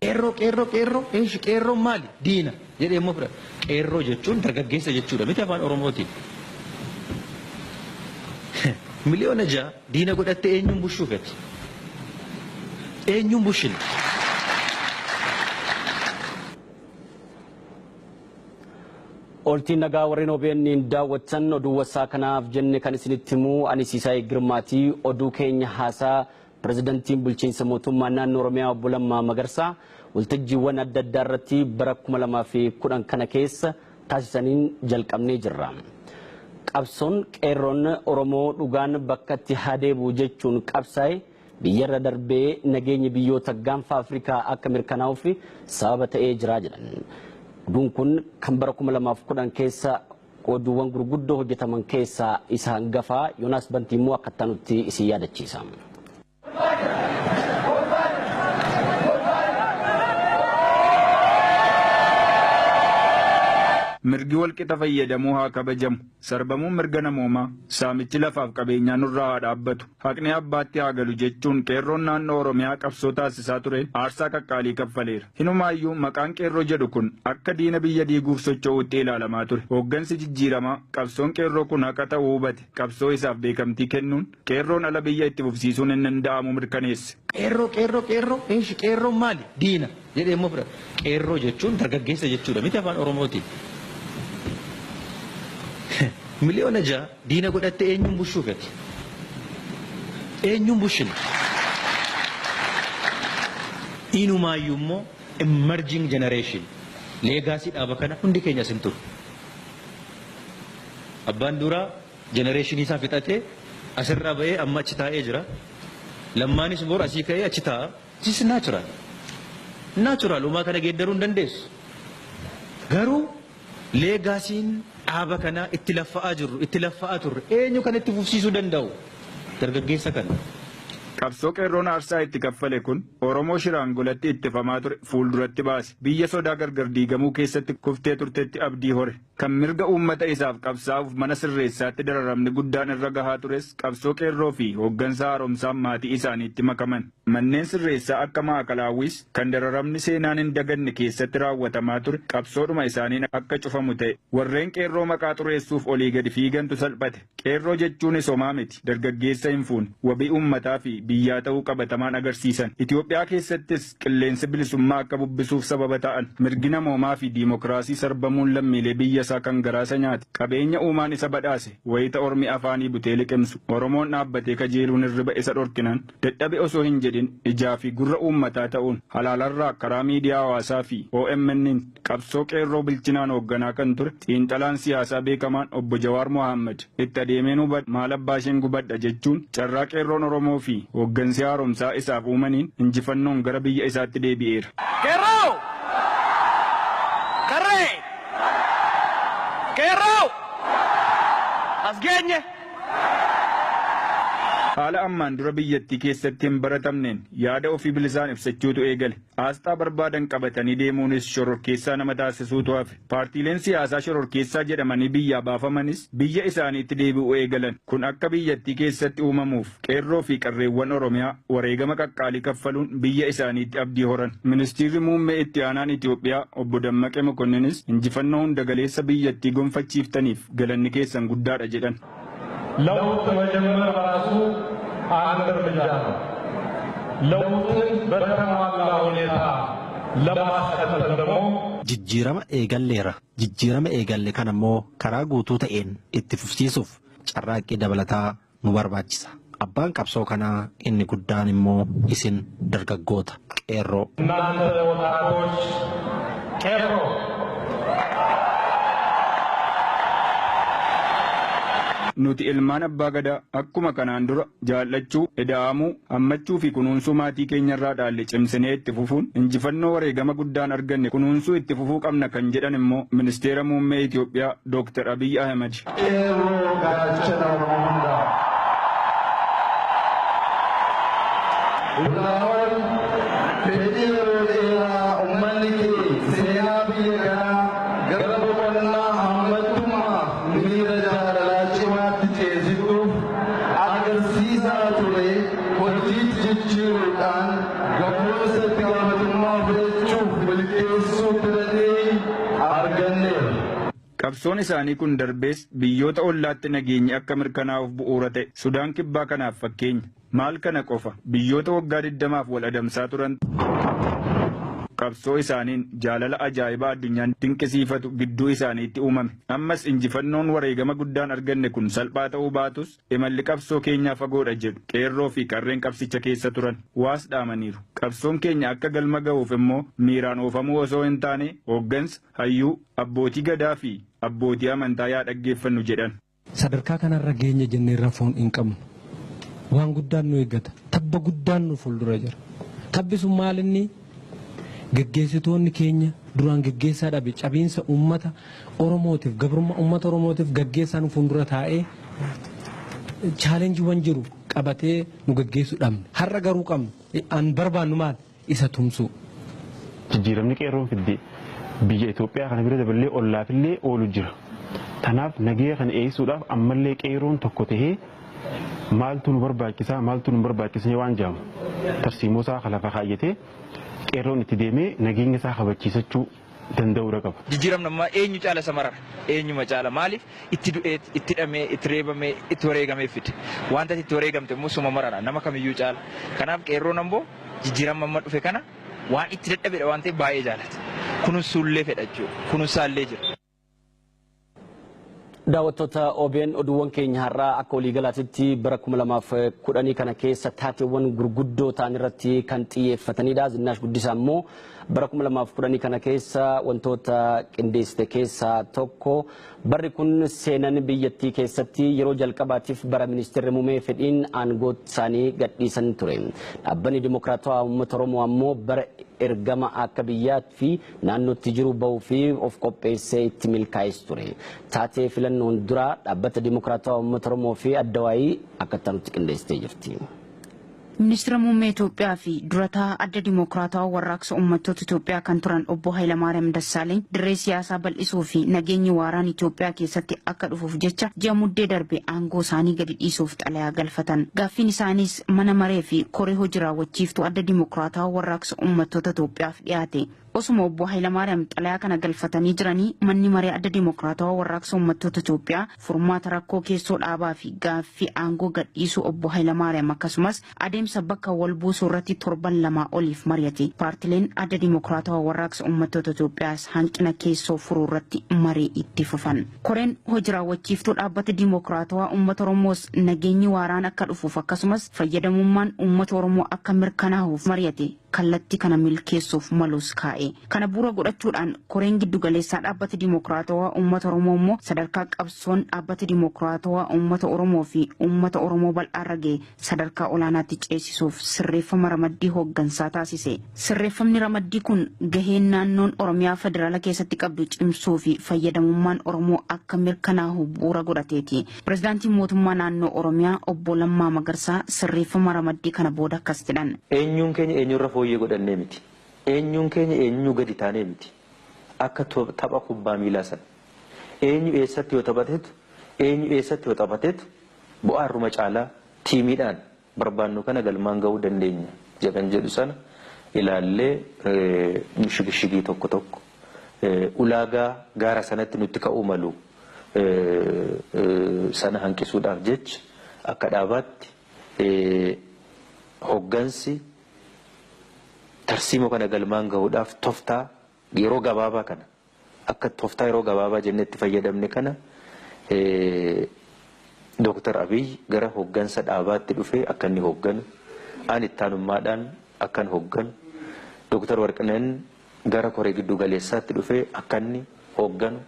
Qeerroo qeerroo qeerroo eeshi qeerroon maali diina jedhee immoo fudhata. Qeerroo jechuun dargaggeessa jechuudha miti afaan Oromootiin. 6 miliyoona diina godhattee eenyuun bushuu fete? Eenyuun bushina? Ooltiin nagaa warreen OBN daawwattan, oduu wasaa kanaaf jenne kan isinitti himuu ani Siisaay Girmaatii. Oduu keenya haasaa pirezidantiin bulchiinsa mootummaa naannoo Oromiyaa obbo Lammaa Magarsaa waltajjiiwwan adda addaa irratti bara 2010 kana keessa taasisaniin jalqabnee jirra. Qabsoon qeerroon Oromoo dhugaan bakka itti haa deebi'u jechuun qabsaa'e biyyarra darbee nageenyi biyyoota gaanfa Afrikaa akka mirkanaa'uuf sababa ta'ee jira jedhan. Oduun kun kan bara 2010 keessa oduuwwan gurguddoo hojjetaman keessaa isa hangafaa. Yoonaas Bantii immoo akka itti isin yaadachiisa. Mirgi walqixa fayyadamuu haa kabajamu. Sarbamuun mirga namoomaa, saamichi lafaaf qabeenyaa nurraa haa dhaabbatu. Haqni abbaatti haa galu jechuun qeerroon naannoo Oromiyaa qabsoo taasisaa ture aarsaa qaqqaalii kaffaleera. Hinumaayyuu maqaan qeerroo jedhu kun akka diina biyya diiguuf socho'uutti ilaalamaa ture. Hooggansi jijjiiramaa qabsoon qeerroo kun haqa ta'uu hubate, qabsoo isaaf beekamtii kennuun qeerroon ala biyya itti fufsiisuun hin danda'amu mirkaneesse. Qeerroo qeerroo qeerroo eeshi qeerroon maali diina jedhee immoo fudhata. Qeerroo jechuun dargaggeessa jechuudha miti afaan Oromootiin. 6 miliyoona diina godhattee eenyuun bushuu fete? Eenyuun bushina? Inumaayyuu immoo emerging generation legacy dhaaba kana hundi keenya asin turu. Abbaan duraa generationii isaa fixatee asirraa ba'ee amma achi taa'ee jira. Lammaanis bor asii ka'ee achi taa'a. This is natural. Natural, uumaa kana geeddaruu hin dandeessu. Garuu legacyn dhaaba kanaa itti laffa'aa jirru, itti laffa'aa turre, eenyu kan itti fufsiisuu danda'u? Dargaggeessa kana. Qabsoo qeerroon aarsaa itti kaffale kun Oromoo shiraan golatti ittifamaa ture fuulduratti baase. Biyya sodaa gargar diigamuu keessatti kuftee turtetti abdii hore. Kan mirga uummata isaaf qabsaa'uuf mana sirreessaatti dararamni guddaan irra gahaa tures qabsoo qeerroo fi hooggansa haaromsaan maatii isaaniitti makaman. Manneen sirreessaa akka maakalaawwis kan dararamni seenaan hin daganne keessatti raawwatamaa ture qabsoodhuma isaaniin akka cufamu ta'e. Warreen qeerroo maqaa xureessuuf olii gadi fiigantu salphate. Qeerroo jechuunis homaa miti. Dargaggeessa hin fuune. Wabii uummataa fi biyyaa ta'uu qabatamaan agarsiisan. Itoophiyaa keessattis qilleensi bilisummaa akka bubbisuuf sababa ta'an. Mirgi namoomaa fi diimokiraasii sarbamuun lammiilee biyya isaa kan garaasa nyaate. Qabeenya uumaan isa badhaase wayita ormi afaanii butee liqimsu. Oromoon dhaabbatee kajeeluun hirriba isa dhorkinan dadhabe osoo hin jedhin ijaa fi gurra uummataa ta'uun halaalarraa karaa miidiyaa hawaasaa fi OMN'n qabsoo qeerroo bilchinaan hoogganaa kan ture xiinxalaan siyaasaa beekamaan obbo Jawaar Mohaammed itti adeemeen hubadha maal abbaa isheen gubadha jechuun carraa qeerroon Oromoo fi hooggansi haaromsaa isaaf uumaniin injifannoon gara biyya isaatti deebi'eera. Qeerroo! Qarree! Qeerroo! As geenye! Haala ammaan dura biyyattii keessatti hin baratamneen yaada ofii bilisaan ibsachuutu eegale. Aasxaa barbaadan qabatanii deemuunis shororkeessaa nama taasisuutu hafe. Paartiileen siyaasaa shororkeessaa jedhamanii biyyaa baafamanis biyya isaaniitti deebi'uu eegalan. Kun akka biyyattii keessatti uumamuuf qeerroo fi qarreewwan Oromiyaa wareegama qaqqaalii kaffaluun biyya isaaniitti abdii horan. Ministeerri muummee itti aanaan Itoophiyaa obbo Dammaqee Mokonninis injifannoo hunda galeessa biyyattii gonfachiiftaniif galanni keessan guddaadha jedhan. ለውጥ መጀመር በራሱ አንድ እርምጃ ነው። ለውጥን በተሟላ ሁኔታ ለማስቀጠል ደግሞ Jijjiirama eegalleera. Jijjiirama eegalle kana immoo karaa guutuu ta'een itti fufsiisuuf carraaqqii dabalataa nu barbaachisa. Abbaan qabsoo kanaa inni guddaan immoo isin dargaggoota qeerroo. እናንተ ወጣቶች ቄሮ Nuti ilmaan abbaa gadaa akkuma kanaan dura jaallachuu, ida'amuu, hammachuu fi kunuunsuu maatii keenyarraa dhaalle cimsinee itti fufuun injifannoo wareegama guddaan arganne kunuunsuu itti fufuu qabna kan jedhan immoo ministeera muummee Itoophiyaa Dr. Abiy Ahmed. Qeerroo gaachana Oromoo hundaa. Ulaawwan fedhii yeroo dheeraa uummanni kee seenaa biyya kanaa gara boqonnaa hammattummaa miira jaalalaa cimaatti ceesisuuf agarsiisaa ture hojiitti jijjiiruudhaan gamoomsa itti gaafatamummaa fudhachuun Qabsoon isaanii kun darbees biyyoota ollaatti nageenyi akka mirkanaa'uuf bu'uura ta'e. Sudaan kibbaa kanaaf fakkeenya. Maal kana qofa biyyoota waggaa 20f wal adamsaa turan qabsoo isaaniin jaalala ajaa'ibaa addunyaan dinqisiifatu gidduu isaaniitti uumame. Ammas injifannoon wareegama guddaan arganne kun salphaa ta'uu baatus imalli qabsoo keenyaa fagoodha jedhu qeerroo fi qarreen qabsicha keessa turan waas dhaamaniiru. Qabsoon keenya akka galma ga'uuf immoo miiraan oofamuu osoo hin taane hooggansa, hayyuu, abbootii gadaa fi abbootii amantaa yaa dhaggeeffannu jedhan. Sadarkaa kanarra geenya jennee rafuun hin qabnu. Waan guddaan nu eeggata. Tabba guddaan nu fuuldura jira. Tabbi sun maal inni gaggeessitoonni keenya duraan gaggeessaa dhabe cabiinsa uummata Oromootiif gabrummaa uummata Oromootiif gaggeessaa nu fuuldura taa'ee chaalenjiiwwan jiru qabatee nu gaggeessuu dhabne. Har'a garuu qabnu an barbaannu maal isa tumsuu. Jijjiiramni qeerroon fidde biyya Itoophiyaa kana bira daballee ollaafillee oolu jira. Tanaaf nageenya kana eegsisuudhaaf ammallee qeerroon tokko tahee maaltu nu barbaachisaa maaltu nu barbaachisne waan jedhamu tarsiimoo isaa lafa kaayyatee qeerroon itti deemee nageenya isaa kabachiisachuu danda'uudha qaba. Jijjiiramni ammaa eenyu caala isa marara? Eenyuma caala? Maaliif itti du'ee, itti hidhamee, itti reebamee, itti wareegamee fide? Wanta itti wareegamte immoo suma marara nama kamiyyuu caala. Kanaaf qeerroon ammoo jijjiirama amma dhufe kana waan itti dadhabedha waan ta'eef baay'ee jaalata. Kunuunsuullee fedha jechuudha. Kunuunsaallee jira. Daawwattoota OBN oduuwwan keenya har'aa akka waliigalaatitti bara 2010 kana keessa taateewwan gurguddoo ta'an irratti kan xiyyeeffatanidha. Zinnaash Guddisaa immoo bara 2010 kana keessa wantoota qindeessite keessaa tokko barri kun seenan biyyattii keessatti yeroo jalqabaatiif bara ministeerri muummee fedhiin aangoo isaanii gadhiisan ture. Dhaabbanni Dimokiraatawaa Uummata Oromoo ammoo bara ergama akka biyyaa fi naannootti jiru bahuu fi of qopheessee itti milkaa'es ture. Taatee filannoon dura dhaabbata Dimokiraatawaa Uummata Oromoo fi Addawaayii akka ta'anutti qindeessitee jirti. Ministeera muummee Itoophiyaa fi durataa adda Dimokiraatawaa Warraaqsa Uummattoota Itoophiyaa kan turan obbo Hayilamaariyaam Dassaaleeny dirree siyaasaa bal'isuu fi nageenyi waaraan Itoophiyaa keessatti akka dhufuuf jecha ji'a muddee darbe aangoo isaanii gadi dhiisuuf xalayaa galfatan. Gaaffiin isaaniis mana maree fi koree hojii raawwachiiftuu adda Dimokiraatawaa Warraaqsa Uummattoota Itoophiyaaf dhiyaate. Osuma obbo Hayilamaariyaam xalayaa kana galfatanii jiranii manni maree adda Dimokiraatawaa Warraaqsa Uummattoota Itoophiyaa furmaata rakkoo keessoo dhaabaa fi gaaffii aangoo gadhiisuu obbo Hayilamaariyaam akkasumas adeemsa bakka wal buusuu irratti torban lamaa oliif mari'ate. Paartileen adda Dimokiraatawaa Warraaqsa Uummattoota Itoophiyaas hanqina keessoo furuu irratti marii itti fufan. Koreen hojii raawwachiiftuu dhaabbata Dimokiraatawaa Uummata Oromoos nageenyi waaraan akka dhufuuf akkasumas fayyadamummaan uummata Oromoo akka mirkanaa'uuf mari'ate. Kallattii kana milkeessuuf malus kaa'e. Kana bu'uura godhachuudhaan koreen giddugaleessaa dhaabbata Dimokiraatawaa Uummata Oromoo immoo sadarkaa qabsoon dhaabbata Dimokiraatawaa Uummata Oromoo fi uummata Oromoo bal'aarra ga'e sadarkaa olaanaatti ceesisuuf sirreeffama ramaddii hooggansaa taasise. Sirreeffamni ramaddii kun gaheen naannoon Oromiyaa federaala keessatti qabdu cimsuu fi fayyadamummaan Oromoo akka mirkanaa'u bu'uura godhateeti. Pireezidaantiin mootummaa naannoo Oromiyaa obbo Lammaa Magarsaa sirreeffama ramaddii kana booda akkas jedhan. Eenyuun keenya eenyurra fooyyee godhannee miti. Eenyuun keenya eenyu gadi taanee miti. Akka tapha kubbaa miilaa sana. Eenyu eessatti yoo taphateetu, eenyu eessatti yoo taphateetu bu'aarruma caalaa tiimiidhaan barbaannu kana galmaan ga'uu dandeenya jedhan jedhu sana ilaallee shigishigii tokko tokko ulaagaa gaara sanatti nutti ka'uu malu sana hanqisuudhaaf jecha akka dhaabaatti hoggansi tarsiimoo kana galmaan gahuudhaaf toftaa yeroo gabaabaa kana akka toftaa yeroo gabaabaa jennee itti fayyadamne kana Dooktar Abiy gara hoggansa dhaabaatti dhufee akka inni hogganu, ani ittaanummaadhaan akkan hogganu, Dooktar Warqineen gara koree giddu galeessaatti dhufee akka inni hogganu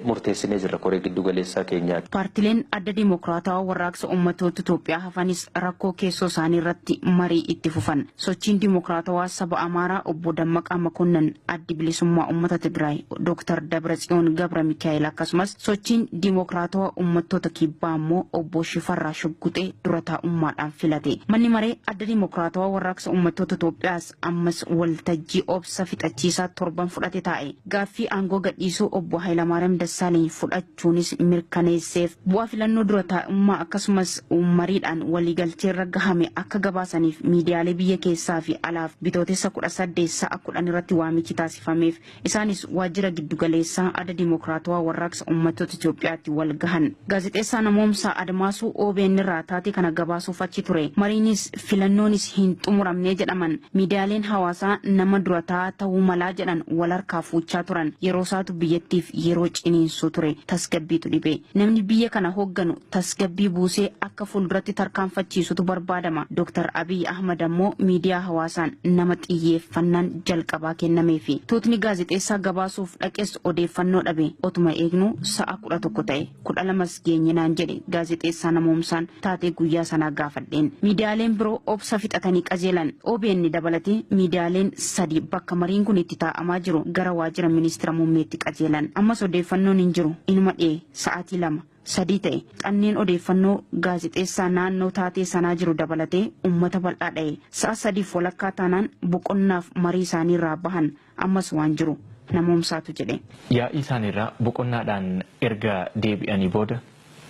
murteessinee jirra koree giddu galeessaa keenyaati. Paartileen adda Dimokiraatawaa Warraaqsa Uummattoota Itoophiyaa hafanis rakkoo keessoo isaanii irratti marii itti fufan. Sochiin Dimokiraatawaa saba Amaaraa obbo Dammaqaa Makonnan, addi bilisummaa uummata Tigraay Dr. Dabratsiyoon Gabra Mikaa'el akkasumas sochiin Dimokiraatawaa Uummattoota Kibbaa immoo obbo Shifarraa Shugguxee dura taa'ummaadhaan filate. Manni maree adda Dimokiraatawaa Warraaqsa Uummattoota Itoophiyaas ammas waltajjii obsa fixachiisaa torban fudhate taa'e. Gaaffii aangoo gadhiisuu obbo Hayilamaariyaam Dassaaleeny fudhachuunis mirkaneesseef. Bu'aa filannoo dura taa'ummaa akkasumas mariidhaan waliigalteerra gahame akka gabaasaniif miidiyaalee biyya keessaa fi alaaf Bitootessa 18 sa'a 10 irratti waamichi taasifameef. Isaanis waajjira giddugaleessaa Adda Dimokiraatawaa Warraaqsa Uummattoota Itoophiyaatti wal gahan. Gaazexeessaa Namoomsaa Admaasuu OBN irraa taatee kana gabaasuuf achi ture. Mariinis filannoonis hin xumuramne jedhaman. Miidiyaaleen hawaasaa nama dura taa'aa ta'uu malaa jedhan wal harkaa fuuchaa turan. Yeroo isaatu biyyattiif yeroo ciniinsuu ture. Tasgabbiitu dhibe. Namni biyya kana hoogganu tasgabbii buusee akka fuulduratti tarkaanfachiisutu barbaadama. Dr. Abiy Ahmad ammoo miidiyaa hawaasaan nama xiyyeeffannaan jalqabaa kennameefi. Tuutni gaazexeessaa gabaasuuf dhaqes odeeffannoo dhabe. Otuma eegnu sa'a 11 ta'e. 12 geenye naan jedhe gaazexeessaa Namoomsaan taatee guyyaa sanaa gaafadheen. Miidiyaaleen biroo obsa fixatanii qajeelan. OBN dabalatee miidiyaaleen 3 bakka mariin kun itti taa'amaa jiru gara waajjira ministeera muummeetti qajeelan. Ammas odeeffannoon hin jiru. Inuma dhiyee sa'aatii 2. 3 ta'e. Xanneen odeeffannoo gaazexeessaa naannoo taatee sanaa jiru dabalatee uummata bal'aa dha'e. Sa'a 3:30 taanaan boqonnaaf marii isaaniirraa bahan. Ammas waan jiru Namoomsaatu jedhe. Yaa'ii isaaniirraa boqonnaadhaan erga deebi'anii booda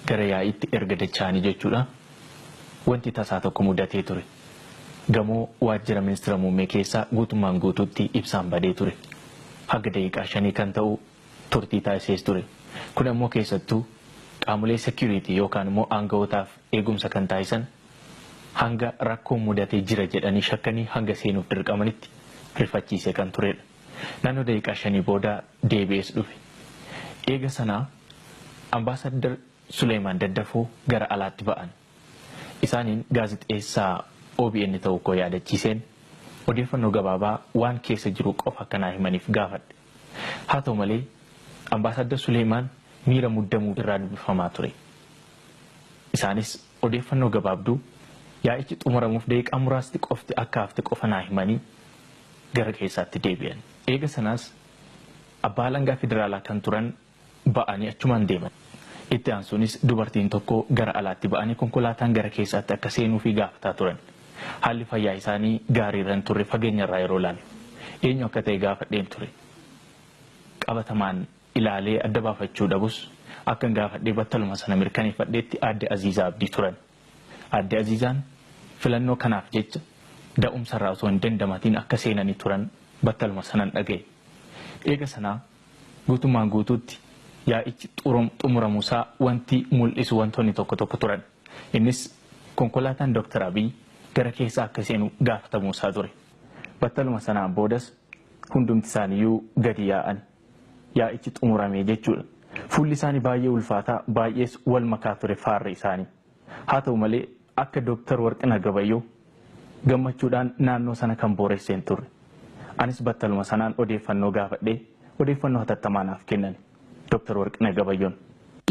gara yaa'iitti erga dacha'anii jechuudha. Wanti tasaa tokko mudatee ture. Gamoo waajjira ministeera muummee keessaa guutummaan guutuutti ibsaan badee ture. Haga daqiiqaa 5 kan ta'u turtii taasisees ture. Kun ammoo keessattuu qaamolee security yookaan immoo aanga'ootaaf eegumsa kan taasisan hanga rakkoon mudatee jira jedhanii shakkanii hanga seenuuf dirqamanitti rifachiisee kan turedha. Naannoo daqiiqaa 5 booda deebi'ees dhufe. Eega sanaa Ambaasaddar Suleemaan Daddafoo gara alaatti ba'an. Isaaniin gaazexeessaa OBN ta'uu koo yaadachiiseen odeeffannoo gabaabaa waan keessa jiru qofa akkanaa himaniif gaafadhe. Haa ta'u malee Ambaasaddar Suleemaan miira muddamuu irraa dubbifamaa ture. Isaanis odeeffannoo gabaabduu yaa'ichi xumuramuuf daqiiqaa muraasti qofti akka hafte qofa naa himanii gara keessaatti deebi'an. Eega sanaas abbaa alangaa federaalaa kan turan ba'anii achumaan deeman. Itti aansuunis dubartiin tokko gara alaatti ba'anii konkolaataan gara keessaatti akka seenuu fi gaafataa turan. Haalli fayyaa isaanii gaariirra hin turre fageenyarraa yeroo ilaalu. Eenyu akka ta'e gaafadheen ture. Qabatamaan ilaalee adda baafachuu dhabus akkan gaafadhee battaluma sana mirkaneeffadheetti aadde Aziizaa Abdii turan. Aadde Aziizaan filannoo kanaaf jecha da'umsarraa osoo hin dandamatiin akka seenanii turan battaluma sanan dhaga'e. Eega sanaa guutummaan guutuutti yaa'ichi xumuramuusaa wanti mul'isu wantoonni tokko tokko turan. Innis konkolaataan Dr. Abiy gara keessaa akka seenu gaafatamuusaa ture. Battaluma sanaan boodas hundumti isaaniiyyuu gadi yaa'an. Yaa'ichi xumurame jechuudha. Fuulli isaanii baay'ee ulfaataa, baay'ees wal makaa ture faarri isaanii. Haa ta'u malee akka Dr. Warqinaa Gabayyoo gammachuudhaan naannoo sana kan booressee hin turre. Anis battaluma sanaan odeeffannoo gaafadhee odeeffannoo hatattamaa naaf kennan Dr. Warqinaa Gabayyoon.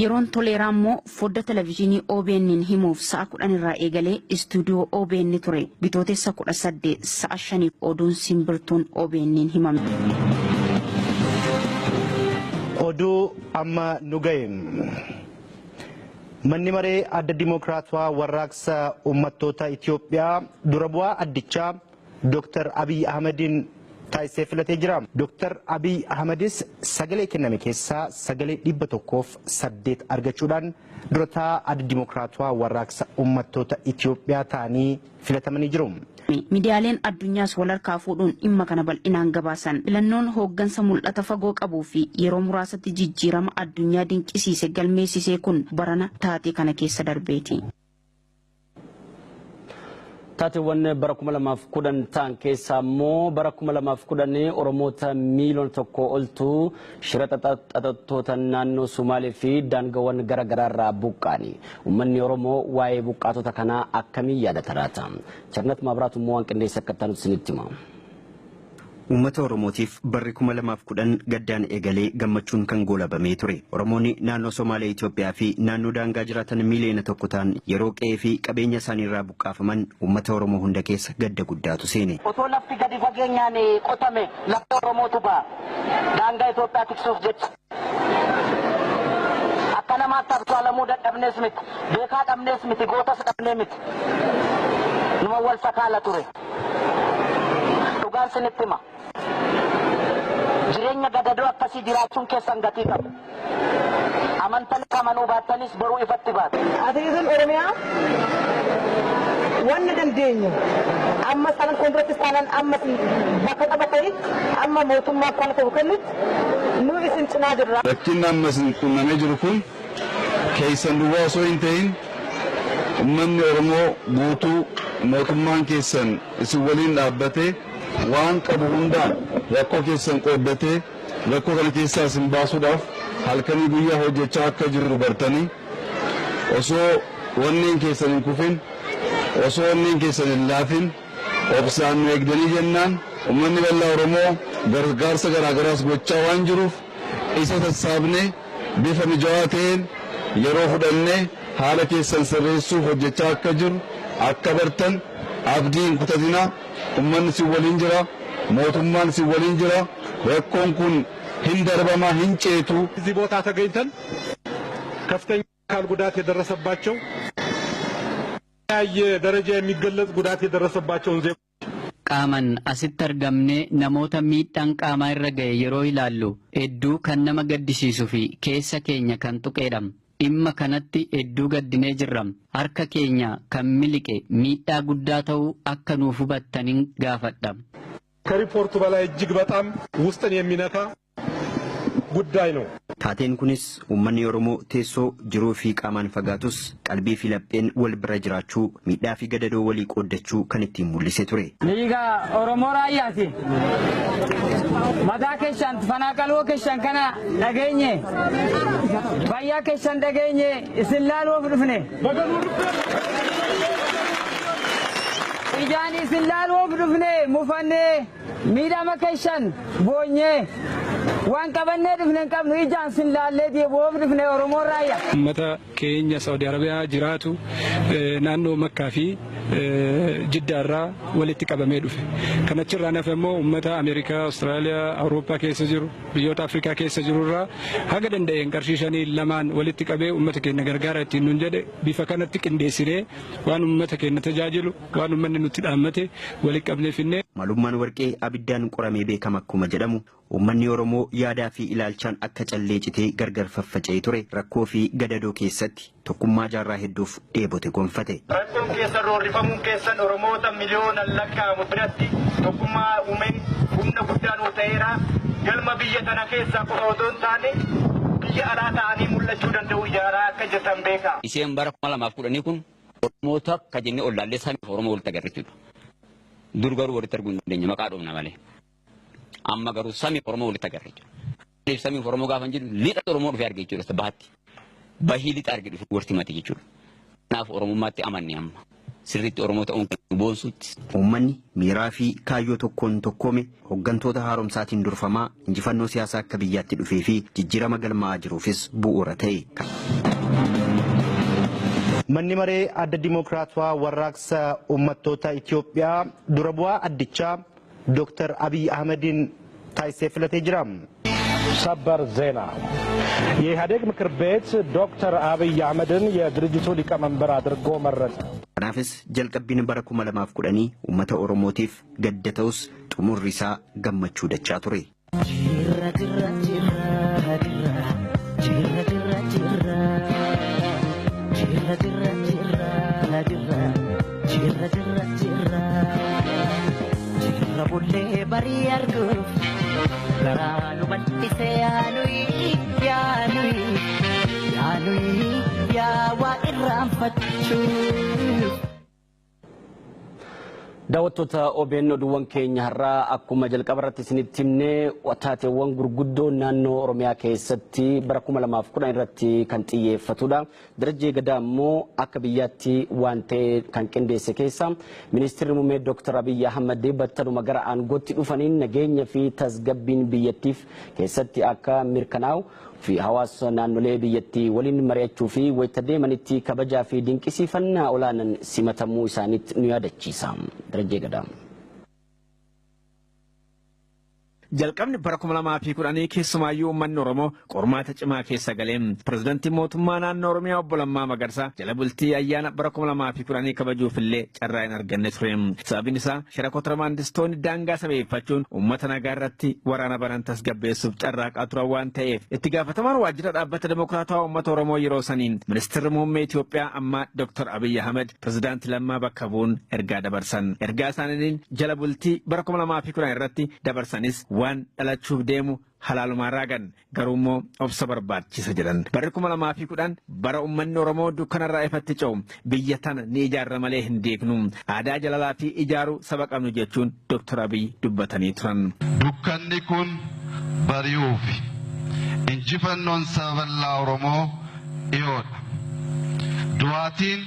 Yeroon Toleeraa immoo fodda televezyiinii OBN himuuf sa'a 10 irraa eegalee istuudiyoo OBN ture. Bitootessa 18 sa'a 5 oduun simbirtuun OBN himame. Oduu amma nu ga'e. Manni maree adda Dimookiraatawaa Warraaqsa Uummattoota Itoophiyaa dura bu'aa addichaa Dr. Abiy Ahmediin taasisee filatee jira. Dr. Abiy Ahmedis sagalee kenname keessaa sagalee 108 argachuudhaan durataa adda Dimookiraatawaa Warraaqsa Uummattoota Itoophiyaa ta'anii filatamanii jiru. Miidiyaaleen addunyaas wal harkaa fuudhuun dhimma kana bal'inaan gabaasan. Filannoon hooggansa mul'ata fagoo qabuu fi yeroo muraasatti jijjiirama addunyaa dinqisiise galmeessisee kun barana taatee kana keessa darbeeti. Taateewwan bara 2010 ta'an keessaa immoo bara 2010 Oromoota miiliyoona 1 oltu shira xaxattoota naannoo Sumaalee fi daangaawwan garaagaraa irraa buqqaani. Uummanni Oromoo waa'ee buqqaatota kanaa akkamiin yaadata laata? Charnat Maabiraatu immoo waan qindeesse akka ta'an isinitti hima. Uummata Oromootiif barri 2010 gaddaan eegalee gammachuun kan goolabamee ture. Oromoonni naannoo Somaalee Itoophiyaa fi naannoo daangaa jiraatan miiliyoona 1 ta'an yeroo qe'ee fi qabeenya isaaniirraa buqqaafaman uummata Oromoo hunda keessa gadda guddaatu seene. Otoo lafti gadi fageenyaan qotame lafti Oromootu ba'a. Daangaa Itoophiyaa tiksuuf jecha. Akka namaatti absaalamuu dadhabnees miti, beekaa dhabnees miti, gootas dhabnee miti. Numa wal sakaala ture. Dhugaan sinitti hima. Jireenya gadadoo akkasii jiraachuun keessan gatii qaba. Amantan amanuu baattanis boruu ifatti baata. Atileetiin Oromiyaa wanni dandeenyu amma sanan fuuldurattis taanaan ammas bakka qabatanitti amma mootummaa kana ta'u kennutti nu isin cinaa jirra. Rakkinni amma isin qunnamee jiru kun keessan duwwaa osoo hin ta'in uummanni Oromoo guutuu mootummaan keessan isin waliin dhaabbatee waan qabu hundaan rakkoo keessan qooddatee rakkoo kana keessaa isin baasuudhaaf halkanii guyyaa hojjechaa akka jirru bartanii osoo wanneen keessan hin kufin osoo wanneen keessan hin laafin obsaan nu eegdanii jennaan uummanni bal'aa Oromoo gargaarsa garaagaraas gochaa waan jiruuf isa sassaabnee bifa mijaawaa ta'een yeroo fudhannee haala keessan sirreessuuf hojjechaa akka jiru akka bartan abdii hin kutatinaa. Uummanni si waliin jira, mootummaan si waliin jira, rakkoon kun hin darbamaa hin ceetu. እዚህ ቦታ ተገኝተን ከፍተኛ አካል ጉዳት የደረሰባቸው የተለያየ ደረጃ የሚገለጽ ጉዳት የደረሰባቸውን ዜጎች Qaaman asitti argamnee namoota miidhaan qaamaa irra ga'e yeroo ilaallu hedduu kan nama gaddisiisuu fi keessa keenya kan tuqeedha. Dhimma kanatti hedduu gaddinee jirra. Harka keenya kan miliqe miidhaa guddaa ta'uu akka nuuf hubattaniin gaafadha. ከሪፖርቱ በላይ እጅግ በጣም ውስጥን የሚነካ ጉዳይ ነው። Taateen kunis uummanni Oromoo teessoo jiruu fi qaamaan fagaatus qalbii fi lapheen wal bira jiraachuu miidhaa fi gadadoo walii qooddachuu kan ittiin mul'ise ture. Liiga Oromoo raayyaati. Mataa keessan fanaqaloo keessan kana dhageenye fayyaa keessan dhageenye isin laaluuf dhufne. Ijaan isin laaluuf dhufne mufannee miidhama keessan boonyee waan qabannee dhufne hin qabnu ijaan sin laallee deebi'uuf dhufne Oromoo raayyaa. Uummata keenya Saudi Arabiyaa jiraatu naannoo Makkaa fi Jiddaarraa walitti qabamee dhufe. Kanachirraa nafe immoo uummata Ameerikaa, Awustiraaliyaa, Awurooppaa keessa jiru, biyyoota Afrikaa keessa jirurraa haga danda'een qarshii 5 2 walitti qabee uummata keenya gargaara ittiin nuun jedhe bifa kanatti qindeessinee waan uummata keenya tajaajilu, waan uummanni nutti dhaammate walitti qabnee finne. Maalummaan warqee abiddaan qoramee beekama akkuma jedhamu uummanni Oromoo yaadaa fi ilaalchaan akka callee citee gargar faffaca'ee ture rakkoo fi gadadoo keessatti tokkummaa jaarraa hedduuf dheebote gonfate. Rakkoon keessan roorrifamuun keessan Oromoota miliyoonaan lakkaa'amu biratti tokkummaa uumee humna guddaa nuu ta'eera. Galma biyya tana keessaa qofa otoo hin taane biyya alaa ta'anii mul'achuu danda'u ijaaraa akka jirtan beeka. Isheen bara 2010 kun Oromoota akka jennee ollaallee samiif Oromoo walitti agarre jechuudha. Dur garuu walitti arguu hin dandeenye maqaa dhoofna malee. Amma garuu samiif Oromoo walitti agarre jechuudha. Samiif Oromoo gaafa hin jedhu lixa Oromoo dhufee arge jechuudha bahaatti. Bahii lixa arge dhufe walitti himate jechuudha. Kanaaf Oromummaatti amanne amma. Sirriitti Oromoo ta'uun kan boonsutti. Uummanni miiraa fi kaayyoo tokkoon tokkoome hooggantoota haaromsaatiin durfamaa injifannoo siyaasaa akka biyyaatti dhufee fi jijjiirama galmaa'aa jiruufis bu'uura ta'e. Manni maree adda Dimookiraatawaa warraaqsa uummattoota Itoophiyaa dura bu'aa addichaa Dr. Abiy Ahmediin taasisee filatee jira. ሰበር ዜና የኢህአዴግ ምክር ቤት ዶክተር አብይ አህመድን የድርጅቱ ሊቀመንበር አድርጎ መረጠ። Kanaafis jalqabbiin bara 2010 uummata Oromootiif gadda ta'us xumurri isaa gammachuu dachaa ture. Garaa nu bal'ise yaanuyi yaanuyi yaanuyi yaa waa irraanfachuuf. Daawwattoota OBN oduuwwan keenya har'aa akkuma jalqaba irratti isinitti himnee taateewwan gurguddoo naannoo Oromiyaa keessatti bara 2010 irratti kan xiyyeeffatudha. Darajjee Gadaa immoo akka biyyaatti waan ta'e kan qindeesse keessa ministeerri muummee Dr. Abiyyi Ahmad battaluma gara aangootti dhufaniin nageenya fi tasgabbiin biyyattiif keessatti akka mirkanaa'u fi hawaasa naannolee biyyattii waliin mari'achuu fi wayita deemanitti kabajaa fi dinqisiifannaa olaanaan simatamuu isaaniitti nu yaadachiisa. Darajjee Gadaa. Jalqabni bara 2010 keessumaayyuu uummanni Oromoo qormaata cimaa keessa galee pirezidantiin mootummaa naannoo Oromiyaa obbo Lammaa Magarsaa jala bultii ayyaana bara 2010 kabajuufillee carraa hin arganne ture. Sababiin isaa shira kontirabaandistoonni daangaa sabeeffachuun uummata nagaa irratti waraana baran tasgabbeessuuf carraaqaa turan waan ta'eef itti gaafatamaan waajjira dhaabbata Dimokiraatawaa Uummata Oromoo yeroo saniin ministeerri muummee Itoophiyaa ammaa Dr. Abiyyi Ahmed pirezidaantii Lammaa bakka bu'uun ergaa dabarsan. Ergaa isaaniin jala bultii bara 2010 irratti dabarsanis waan dhalachuuf deemu halaalumaan raagan garuu immoo obsa barbaachisa jedhan. Barri 2010 bara uummanni Oromoo dukkanarraa ifatti ce'u biyya tana ni ijaarra malee hin diignu. Aadaa jalalaa fi ijaaruu saba qabnu jechuun Dr. Abiyyi dubbatanii turan. Dukkanni kun bari'uufi injifannoon saba bal'aa Oromoo dhiyoodha. Du'aatiin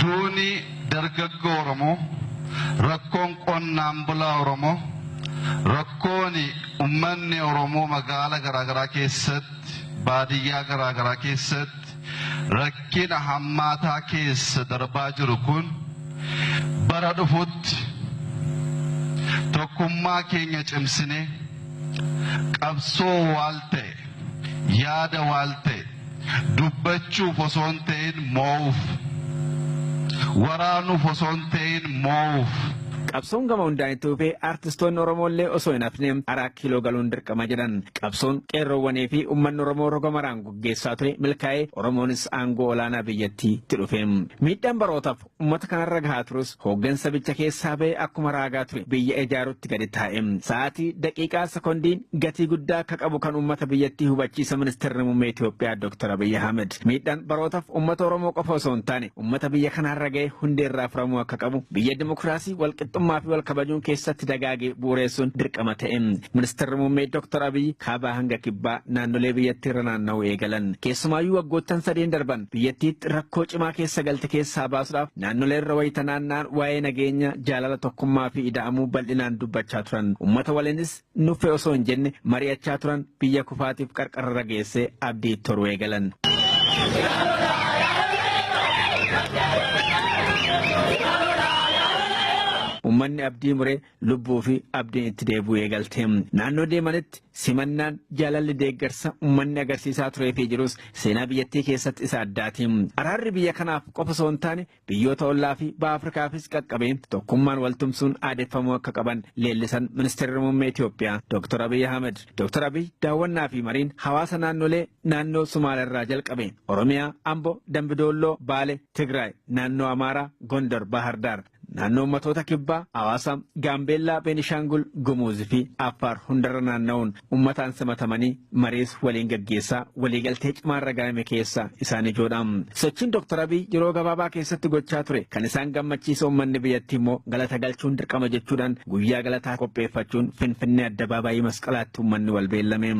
duuni dargaggoo Oromoo, rakkoon qonnaan bulaa Oromoo, rakkoon uummanni Oromoo magaala garaagaraa keessatti, baadiyyaa garaagaraa keessatti rakkina hammaataa keessa darbaa jiru kun bara dhufutti tokkummaa keenya cimsine qabsoo waal ta'e, yaada waal ta'e, dubbachuuf osoo hin ta'in moo'uuf, waraanuuf osoo hin ta'in moo'uuf. Qabsoon gama hundaan itti fufee artistoonni Oromoo illee osoo hin hafne 4 kiiloo galuun dirqama jedhan. Qabsoon qeerroowwanii fi uummanni Oromoo roga maraan gaggeessaa ture milkaa'ee Oromoonis aangoo olaanaa biyyattiitti dhufe. Miidhaan barootaaf uummata kanarra gahaa turus hooggansa bicha keessaa ba'e akkuma raagaa ture biyya ijaaruutti gadi taa'e. Sa'aatii daqiiqaa sekondiin gatii guddaa akka qabu kan uummata biyyattii hubachiisa ministeerri muummee Itoophiyaa Dr. Abiyyi Ahmed. Miidhaan barootaaf uummata Oromoo qofa osoo hin taane uummata biyya kanarra ga'e hundeerraa furamuu akka qabu biyya dimokiraasii walqixxummaa fi wal kabajuun keessatti dagaagee bu'uureessuun dirqama ta'e. Ministeerri muummee Dr. Abiyyi kaabaa hanga kibbaa naannolee biyyattii irra naanna'uu eegalan. Keessumaayyuu waggoottan sadeen darban biyyattiitti rakkoo cimaa keessa galte keessaa baasuudhaaf naannolee irra wayita naanna'an waa'ee nageenya jaalala tokkummaa fi ida'amuu bal'inaan dubbachaa turan. Uummata waliinis nuffee osoo hin jenne mari'achaa turan biyya kufaatiif qarqararra geessee abdii toruu eegalan. Uummanni abdii muree lubbuu fi abdiin itti deebi'uu eegalte. Naannoo deemanitti simannaan jaalalli deeggarsa uummanni agarsiisaa turee fi jirus seenaa biyyattii keessatti isa addaati. Araarri biyya kanaaf qofa osoo hin taane biyyoota ollaa fi baha Afrikaafis qaqqabee tokkummaan waltumsuun aadeffamuu akka qaban leellisan ministeerri muummee Itoophiyaa Dr. Abiyyi Ahmed. Dr. Abiyyi daawwannaa fi mariin hawaasa naannolee naannoo Somaaliirraa jalqabe Oromiyaa, Ambo, Dambidoolloo, Baale, Tigraay, naannoo Amaaraa, Gondar, Bahar Daar, naannoo uummattoota kibbaa, Hawaasa, Gaambeellaa, Beenishaangul, Gumuuz fi Affaar hundarra naanna'uun uummataan simatamanii mariis waliin gaggeessaa waliigaltee cimaarra gahame keessa isaan ijoodha. Sochiin Dr. Abiyyi yeroo gabaabaa keessatti gochaa ture kan isaan gammachiisa uummanni biyyattii immoo galata galchuun dirqama jechuudhaan guyyaa galataa qopheeffachuun Finfinnee addabaabaayii masqalaatti uummanni wal beellame.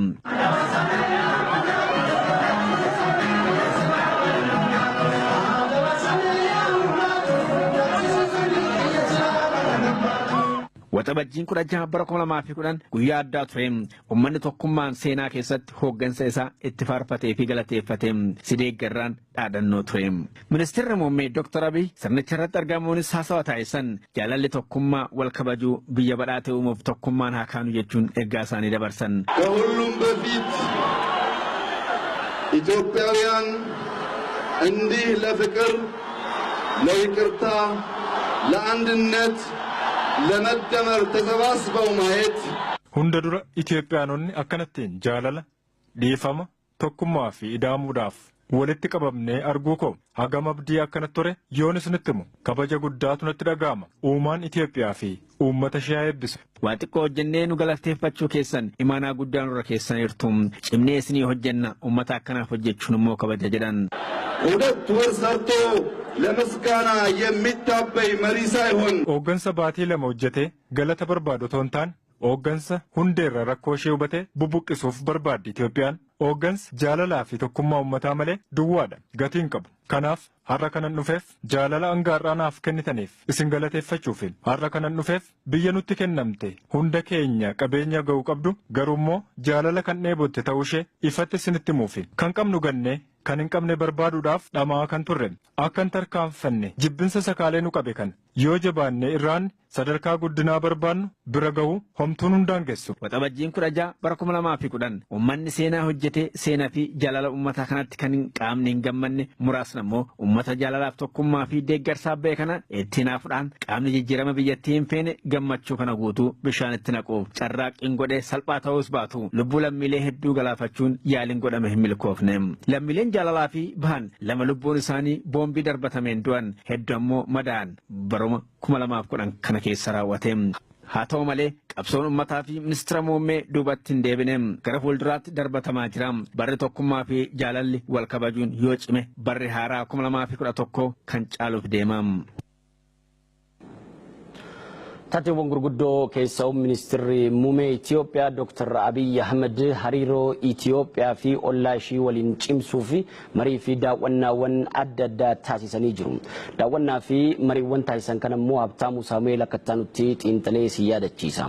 Waxabajjiin 16 bara 2010 guyyaa addaa ture. Uummanni tokkummaan seenaa keessatti hooggansa isaa itti faarfatee fi galateeffate si deeggarraan dhaadannoo ture. Ministeerri muummee Dr. Abiyyi sirnicha irratti argamuunis haasawa taasisan jaalalli tokkummaa wal kabajuu biyya badhaate uumuuf tokkummaan haa kaanu jechuun ergaa isaanii dabarsan. ከሁሉም በፊት ኢትዮጵያውያን እንዲህ ለፍቅር፣ ለይቅርታ፣ ለአንድነት ለመደመር ተሰባስበው ማየት Hunda dura Itoophiyaanonni akkanattiin jaalala, dhiifama, tokkummaa fi ida'amuudhaaf walitti qabamnee arguu koo hagam abdii akkanatti ture yoon isinitti himu kabaja guddaatu natti dhaga'ama. Uumaan Itoophiyaa fi uummata ishee haa eebbisu. Waa xiqqoo hojjennee nu galateeffachuu keessan imaanaa guddaa nurra keessaniirtu. Cimnee isinii hojjenna uummata akkanaaf hojjechuun immoo kabaja jedhan. ሁለት ወር ሰርቶ ለምስጋና የሚታበይ መሪ ሳይሆን Hooggansa baatii 2 hojjetee galata barbaadu otoo hin taane hooggansa hundeerra rakkoo ishee hubatee bubuqqisuuf barbaaddi Itoophiyaan. Hooggansi jaalalaa fi tokkummaa uummataa malee duwwaadha gatii hin qabu. Kanaaf har'a kanan dhufeef jaalala hangaarraa naaf kennitaniif isin galateeffachuufi har'a kanan dhufeef biyya nutti kennamte hunda keenya qabeenya ga'u qabdu garuu immoo jaalala kan dheebotte ta'uu ishee ifatti isinitti himuufi kan qabnu gannee Kan hin qabne barbaaduudhaaf dhamaa kan turre. Akka hin tarkaanfanne jibbinsa sakaalee nu qabe kana. Yoo jabaanne irraan sadarkaa guddinaa barbaannu bira gahu homtuun hundaan geessu. Waxabajjiin 16 bara 2010 uummanni seenaa hojjetee seenaa fi jaalala uummataa kanatti kan hin qaamne hin gammanne muraasni ammoo uummata jaalalaaf tokkummaa fi deeggarsaa ba'e kana itti naafuudhaan qaamni jijjiirama biyyattii hin feene gammachuu kana guutuu bishaan itti naquuf carraaqqiin godhee salphaa ta'uus baatu lubbuu lammiilee hedduu galaafachuun yaaliin godhame hin milkoofne. Lammiileen jaalalaa fi bahan lama lubbuun isaanii boombii darbatameen du'an hedduu ammoo madaa'an baruma 2010 kana keessa raawwate. Haa ta'u malee qabsoon uummataa fi ministeera muummee duubatti hin deebine gara fuulduraatti darbatamaa jira. Barri tokkummaa fi jaalalli wal kabajuun yoo cime barri haaraa 2011 kan caaluuf deema. Taateewwan gurguddoo keessaa ministeerri muummee Itoophiyaa Dr. Abiy Ahmed hariiroo Itoophiyaa fi ollaa ishii waliin cimsuu fi marii fi daawwannaawwan adda addaa taasisanii jiru. Daawwannaa fi mariiwwan taasisan kana immoo Habtaamuu Saamu'eel akka nutti xiinxalee si yaadachiisa.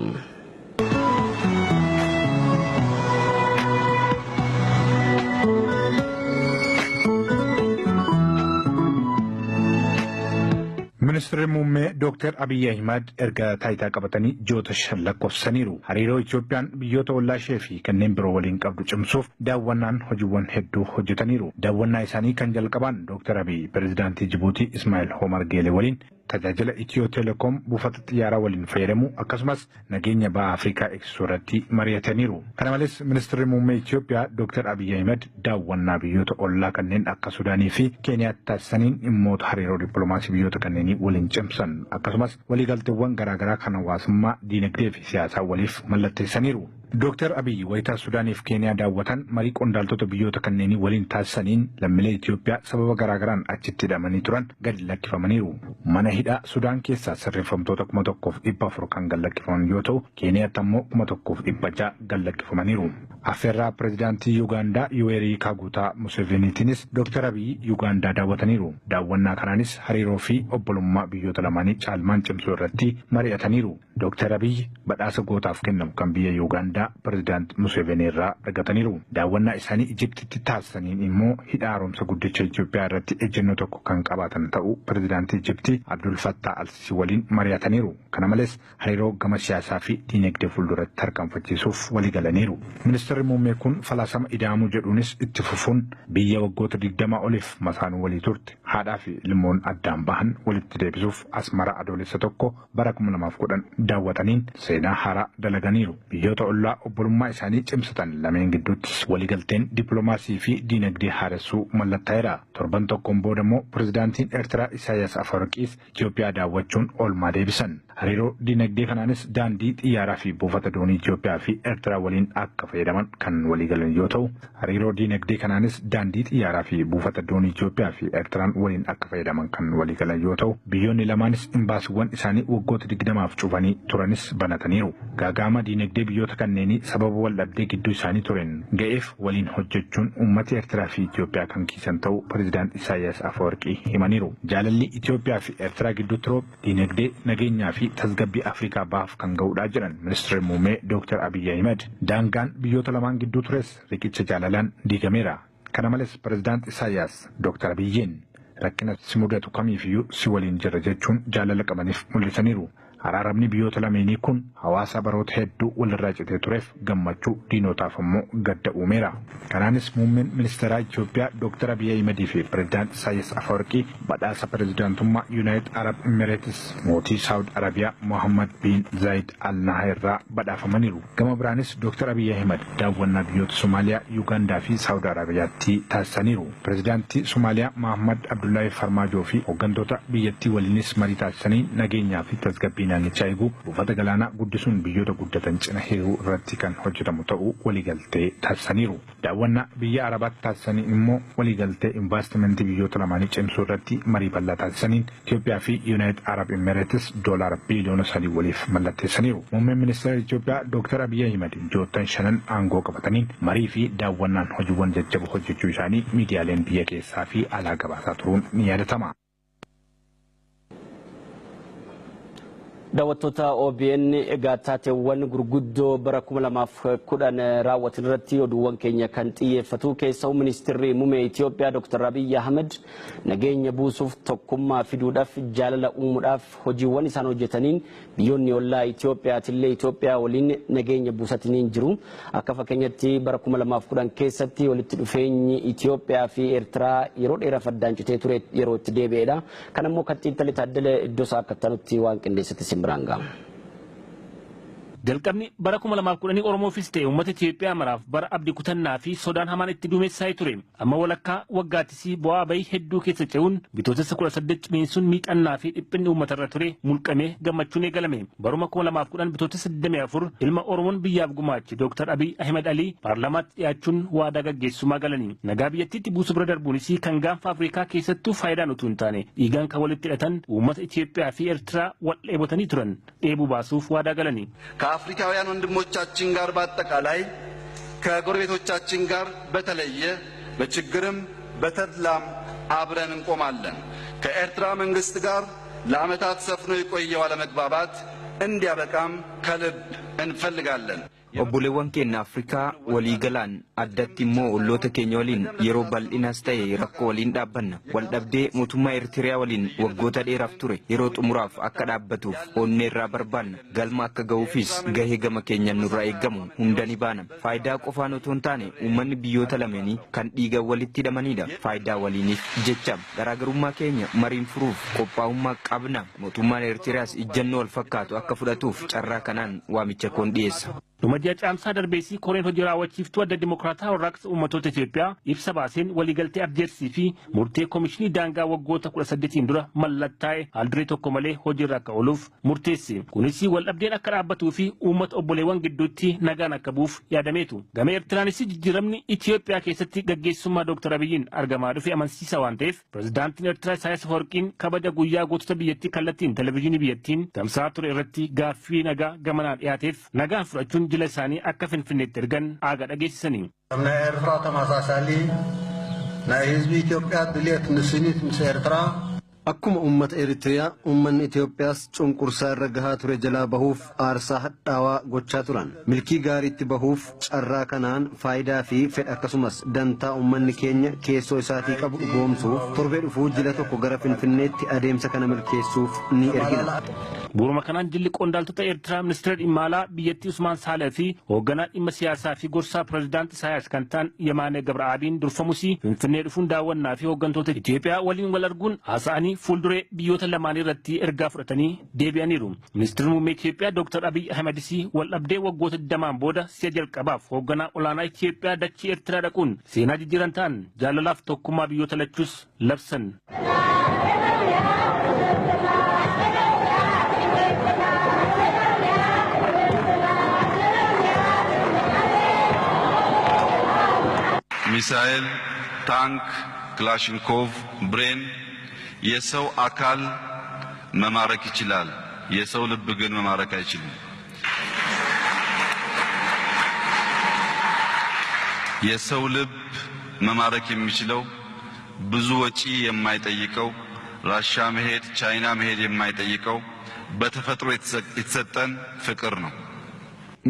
Ministeerri muummee Dr. Abiy Ahimad erga taayitaa qabatanii ji'oota 5 lakkoofsaniiru. Hariiroo Itoophiyaan biyyoota ollaa ishee fi kanneen biroo waliin qabdu cimsuuf daawwannaan hojiiwwan hedduu hojjetaniiru. Daawwannaa isaanii kan jalqaban Dr. Abiy pirezidaantii Jibuutii Ismaa'eel Omar Geele waliin tajaajila Itiyoo Telekoom buufata xiyyaaraa waliin fayyadamuu akkasumas nageenya baha Afrikaa eegsisuu irratti mari'ataniiru. Kana malees ministeerri muummee Itoophiyaa Dr. Abiy Ahimad daawwannaa biyyoota ollaa kanneen akka Sudaanii fi Keeniyaatti taasisaniin dhimmoota hariiroo dippiloomaasii biyyoota kanneenii waliin cimsan akkasumas waliigalteewwan garaagaraa kan hawaasummaa, diinagdee fi siyaasaa waliif mallatteessaniiru. Dr. Abiy wayitaa Sudaaniif Keeniyaa daawwatan marii qondaaltota biyyoota kanneenii waliin taasisaniin lammiilee Itoophiyaa sababa garaagaraan achitti hidhamanii turan gadi lakkifamaniiru. Mana hidhaa Sudaan keessaa sirreeffamtoota 1400 kan gad lakkifaman yoo ta'u, Keeniyaatti ammoo 1600 gad lakkifamaniiru. Affeerraa pirezidaantii Yuugaandaa Yuweerii Kaagutaa Museveniitiinis Dr. Abiy Yuugaandaa daawwataniiru. Daawwannaa kanaanis hariiroo fi obbolummaa biyyoota lamaanii caalmaan cimsuu irratti mari'ataniiru. Dr. Abiy badhaasa gootaaf kennamu kan biyya Yuugaandaa pirezidaant Museveni irraa argataniiru. Daawwannaa isaanii Ijiptitti taasisaniin immoo hidha haaromsa guddicha Itoophiyaa irratti ejjennoo tokko kan qabaatan ta'uu pirezidaantii Ijiptii Abdul Fattah Al-Sisi waliin mari'ataniiru. Kana malees hariiroo gama siyaasaa fi diinagdee fuulduratti tarkaanfachiisuuf waliigalaniiru. Ministeerri muummee kun falaasama ida'amuu jedhuunis itti fufuun biyya waggoota 20 oliif masaanuu walii turte haadhaa fi ilmoon addaan bahan walitti deebisuuf Asmara adoolessa 1 bara 2010 daawwataniin seenaa haaraa dalaganiiru. Biyyoota ollaa obbolummaa isaanii cimsatan lameen gidduuttis waliigalteen dippiloomaasii fi diinagdee haaressuu mallattaa'eera. Torban tokkoon booda immoo pirezidaantiin Eertiraa Isaayyaas Afawarqiis Itoophiyaa daawwachuun oolmaa deebisan. Hariiroo diinagdee kanaanis daandii xiyyaaraa fi buufata doonii Itoophiyaa fi Eertiraa waliin akka fayyadaman kan waliigalan yoo ta'u, hariiroo diinagdee kanaanis daandii xiyyaaraa fi buufata doonii Itoophiyaa fi Eertiraan waliin akka fayyadaman kan waliigalan yoo ta'u, biyyoonni lamaanis imbaasiiwwan isaanii waggoota 20f cufanii turanis banataniiru. Gaagaama diinagdee biyyoota kanneenii sababa waldhabdee gidduu isaanii tureen ga'eef waliin hojjechuun uummata Eertiraa fi Itoophiyaa kan kiisan ta'uu pirezidaant Isaayyaas Afawarqii himaniiru. Jaalalli Itoophiyaa fi Eertiraa gidduutti roobe diinagdee, nageenyaa fi tasgabbii Afrikaa bahaaf kan ga'uudhaa jedhan ministeerri muummee Dr. Abiy Ahimad. Daangaan biyyoota lamaan gidduu tures riqicha jaalalaan diigameera. Kana malees pirezidaant Isaayyaas Dr. Abiyyiin rakkina si mudatu kamiifiyyuu si waliin jirra jechuun jaalala qabaniif mul'isaniiru. Araaramni biyyoota lameenii kun hawaasa baroota hedduu walirraa citee tureef gammachuu diinotaaf immoo gadda uumeera. Kanaanis muummeen ministeeraa Itoophiyaa Dr. Abiy Ahimad fi pirezidaant Isaayyaas Afawarqii badhaasa pirezidaantummaa Yuunaayitid Arab Imireetis mootii Saawud Arabiyaa Mohammad bin Zaayid Al Nahyan irraa badhaafamaniiru. Gama biraanis Dr. Abiy Ahimad daawwannaa biyyoota Somaaliyaa, Yuugaandaa fi Saawud Arabiyaatti taasisaniiru. Pirezidaantii Somaaliyaa Mohammad Abdullaahi Farmaajoo fi hooggantoota biyyattii waliinis marii taasisanii nageenyaa fi tasgabbii naannichaa eeguu, buufata galaanaa guddisuun biyyoota guddatan cina hiriiruu irratti kan hojjetamu ta'uu waliigaltee taasisaniiru. Daawwannaa biyya Arabaatti taasisanii immoo waliigaltee investimentii biyyoota lamaanii cimsuu irratti marii bal'aa taasisaniin Itoophiyaa fi Yuunaayitid Arab Imireetis $3 biliyoona waliif mallatteessaniiru. Muummeen ministeera Itoophiyaa Dr. Abiy Ahimad ji'oottan 5 aangoo qabataniin marii fi daawwannaan hojiiwwan jajjaboo hojjechuu isaanii miidiyaaleen biyya keessaa fi alaa gabaasaa turuun ni yaadatama. Daawwattoota OBN, egaa taateewwan gurguddoo bara 2010 raawwatan irratti oduuwwan keenya kan xiyyeeffatu keessaa ministeerri muummee Itoophiyaa Dr. Abiyyi Ahmed nageenya buusuuf, tokkummaa fiduudhaaf, jaalala uumuudhaaf hojiiwwan isaan hojjetaniin biyyoonni ollaa Itoophiyaatillee Itoophiyaa waliin nageenya buusatanii jiru. Akka fakkeenyatti bara 2010 keessatti walitti dhufeenyi Itoophiyaa fi Eertiraa yeroo dheeraaf addaan citee ture yeroo itti deebi'edha. Kan immoo kan xiinxalli Taaddala iddoo isaa akka ta'utti waan qindeessatti simbiraan ga'a. Jalqabni bara 2010 Oromoofis ta'e uummata Itoophiyaa maraaf bara abdii kutannaa fi sodaan hamaan itti duumessaa'ee ture. Amma walakkaa waggaattis bu'aa bahii hedduu keessa ce'uun Bitootessa 18 cimeensuun miixannaa fi dhiphinni uummatarra ture mulqamee gammachuun eegalame. Baruma 2010 Bitootessa 24 ilma Oromoon biyyaaf gumaache Dr. Abiy Ahmed Alii paarlaamaatti dhiyaachuun waadaa gaggeessummaa galanii. Nagaa biyyattiitti buusuu bira darbuunis kan gaanfa Afrikaa keessattuu faayidaan utuu hin taane dhiigaan kan walitti hidhatan uummata Itoophiyaa fi Eertiraa wal dheebotanii turan dheebuu baasuuf waadaa galanii. ከአፍሪካውያን ወንድሞቻችን ጋር በአጠቃላይ፣ ከጎረቤቶቻችን ጋር በተለየ በችግርም በተድላም አብረን እንቆማለን። ከኤርትራ መንግስት ጋር ለዓመታት ሰፍኖ የቆየው አለመግባባት እንዲያበቃም ከልብ እንፈልጋለን። Obboleewwan keenya Afrikaa waliigalaan, addatti immoo olloota keenya waliin yeroo bal'inaas ta'e rakkoo waliin dhaabbanna. Waldhabdee mootummaa Eertiriyaa waliin waggoota dheeraaf ture yeroo xumuraaf akka dhaabbatuuf onnee irraa barbaanna. Galma akka ga'uufis gahee gama keenyan nurraa eeggamu hunda ni baana. Faayidaa qofaan otoo hin taane uummanni biyyoota lameenii kan dhiigan walitti hidhamanidha. Faayidaa waliiniif jecha garaagarummaa keenya mariin furuuf qophaa'ummaa qabna. Mootummaan Eertiriyaas ijjannoo wal fakkaatu akka fudhatuuf carraa kanaan waamicha koon dhiyeessa. Dhuma ji'a Caamsaa darbeessi koreen hojii raawwachiiftuu Adda Dimokiraataa Warraaqsa Uummattoota Itoophiyaa ibsa baaseen waliigaltee Aljeersii fi murtee Koomishinii Daangaa waggoota 18 dura mallattaa'e haalduree tokko malee hojiirra akka ooluuf murteesse. Kunis waldhabdeen akka dhaabbatuu fi uummata obboleewwan gidduutti nagaan akka bu'uuf yaadameetu. Gama Eertiraanis jijjiiramni Itoophiyaa keessatti gaggeessummaa Dr. Abiyyiin argamaa dhufe amansiisaa waan ta'eef, pirezidaantiin Eertiraa Isaayyaas Afawarqiin kabaja guyyaa gootota biyyattii kallattiin televezyiinii biyyattiin tamsa'aa ture irratti gaaffii nagaa gamanaan dhiyaateef nagaan fudhachuun jila isaanii akka Finfinneetti ergan aaga dhageessisanii. ናይ ኤርትራ ተመሳሳሊ ናይ ህዝቢ ኢትዮጵያ ድሌት ንስኒት ምስ ኤርትራ Akkuma uummata Eritiriyaa, uummanni Itoophiyaas cunqursaa irra gahaa ture jalaa bahuuf aarsaa hadhaawaa gochaa turan. Milkii gaariitti bahuuf carraa kanaan faayidaa fi fedha akkasumas dantaa uummanni keenya keessoo isaatii qabu goomsuuf torbee dhufuu jila tokko gara Finfinneetti adeemsa kana milkeessuuf ni ergina. Bu'uuruma kanaan jilli qondaaltota Eertiraa ministeera dhimma alaa biyyattii Usmaan Saalee fi hoogganaa dhimma siyaasaa fi gorsaa pirezidaanti Isaayyaas kan ta'an Yemaanee Gabra'aabiin durfamus Finfinnee dhufuun daawwannaa fi hooggantoota Itoophiyaa waliin wal arguun haasa'anii fuulduree biyyoota lamaanii irratti ergaa fudhatanii deebi'aniiru. Ministeerri muummee Itoophiyaa Dr. Abiy Ahmedis wal dhabdee waggoota 20n booda si'a jalqabaaf hoogganaa olaanaa Itoophiyaa dachii Eertiraa dhaquun seenaa jijjiiran ta'an jaalalaaf tokkummaa biyyoota lachuus labsan. ሚሳኤል፣ ታንክ፣ ክላሽንኮቭ፣ ብሬን የሰው አካል መማረክ ይችላል። የሰው ልብ ግን መማረክ አይችልም። የሰው ልብ መማረክ የሚችለው ብዙ ወጪ የማይጠይቀው፣ ራሻ መሄድ፣ ቻይና መሄድ የማይጠይቀው በተፈጥሮ የተሰጠን ፍቅር ነው።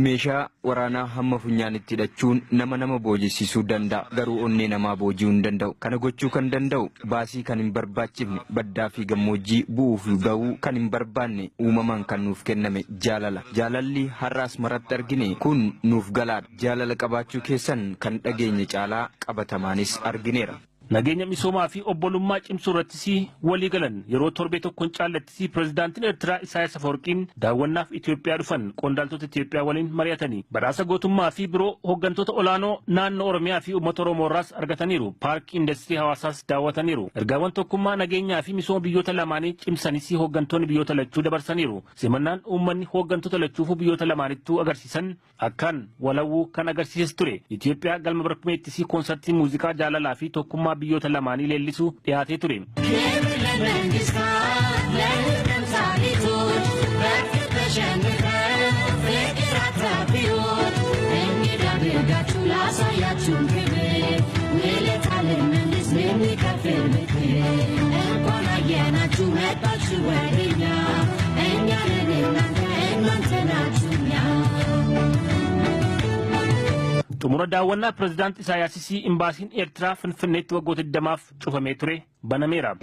Meeshaa waraanaa hamma funyaanitti hidhachuun nama nama boojisiisuu danda'a. Garuu onnee namaa booji'uu hin danda'u. Kana gochuu kan danda'u baasii kan hin barbaachifne, baddaa fi gammoojjii bu'uu fi ga'uu kan hin barbaanne, uumamaan kan nuuf kenname jaalala. Jaalalli har'a Asmaratti argine kun nuuf galaadha. Jaalala qabaachuu keessan kan dhageenye caalaa qabatamaanis argineera. Nageenya, misoomaa fi obbolummaa cimsuu irrattis walii galan. Yeroo torbee tokkoon caallattis pirezidaantiin Eertiraa Isaayyaas Afawarqiin daawwannaaf Itoophiyaa dhufan qondaaltota Itoophiyaa waliin mari'atanii badhaasa gootummaa fi biroo hooggantoota olaanoo naannoo Oromiyaa fi uummata Oromoo irraas argataniiru. Paarkii industirii hawaasaas daawwataniiru. Ergaawwan tokkummaa, nageenyaa fi misooma biyyoota lamaanii cimsanis hooggantoonni biyyoota lachuu dabarsaniiru. Simannaan uummanni hooggantoota lachuufuu biyyoota lamaanittuu agarsiisan akkaan walawwuu kan agarsiises ture. Itoophiyaa galma Barkumeettis koonsartii muuziqaa jaalalaa fi tokkummaa biyyoota lamaanii leellisu dhiyaatee ture. ክብር ለመንግስታት ለሕዝብ ተምሳሌቶች በፍቅር ተሸንፈው ፍቅር አትራፊዎች እንግዳ አድርጋችሁ ላሳያችሁን ክብር ውለታ ልንመልስ ልንከፍል ምክር እንኳን አየናችሁ መጣችሁ ወደኛ እኛንን። Xumura daawwannaa pirezidaant Isaayaasisii imbaasiin Eertiraa Finfinneetti waggoota 20f cufamee ture banameera.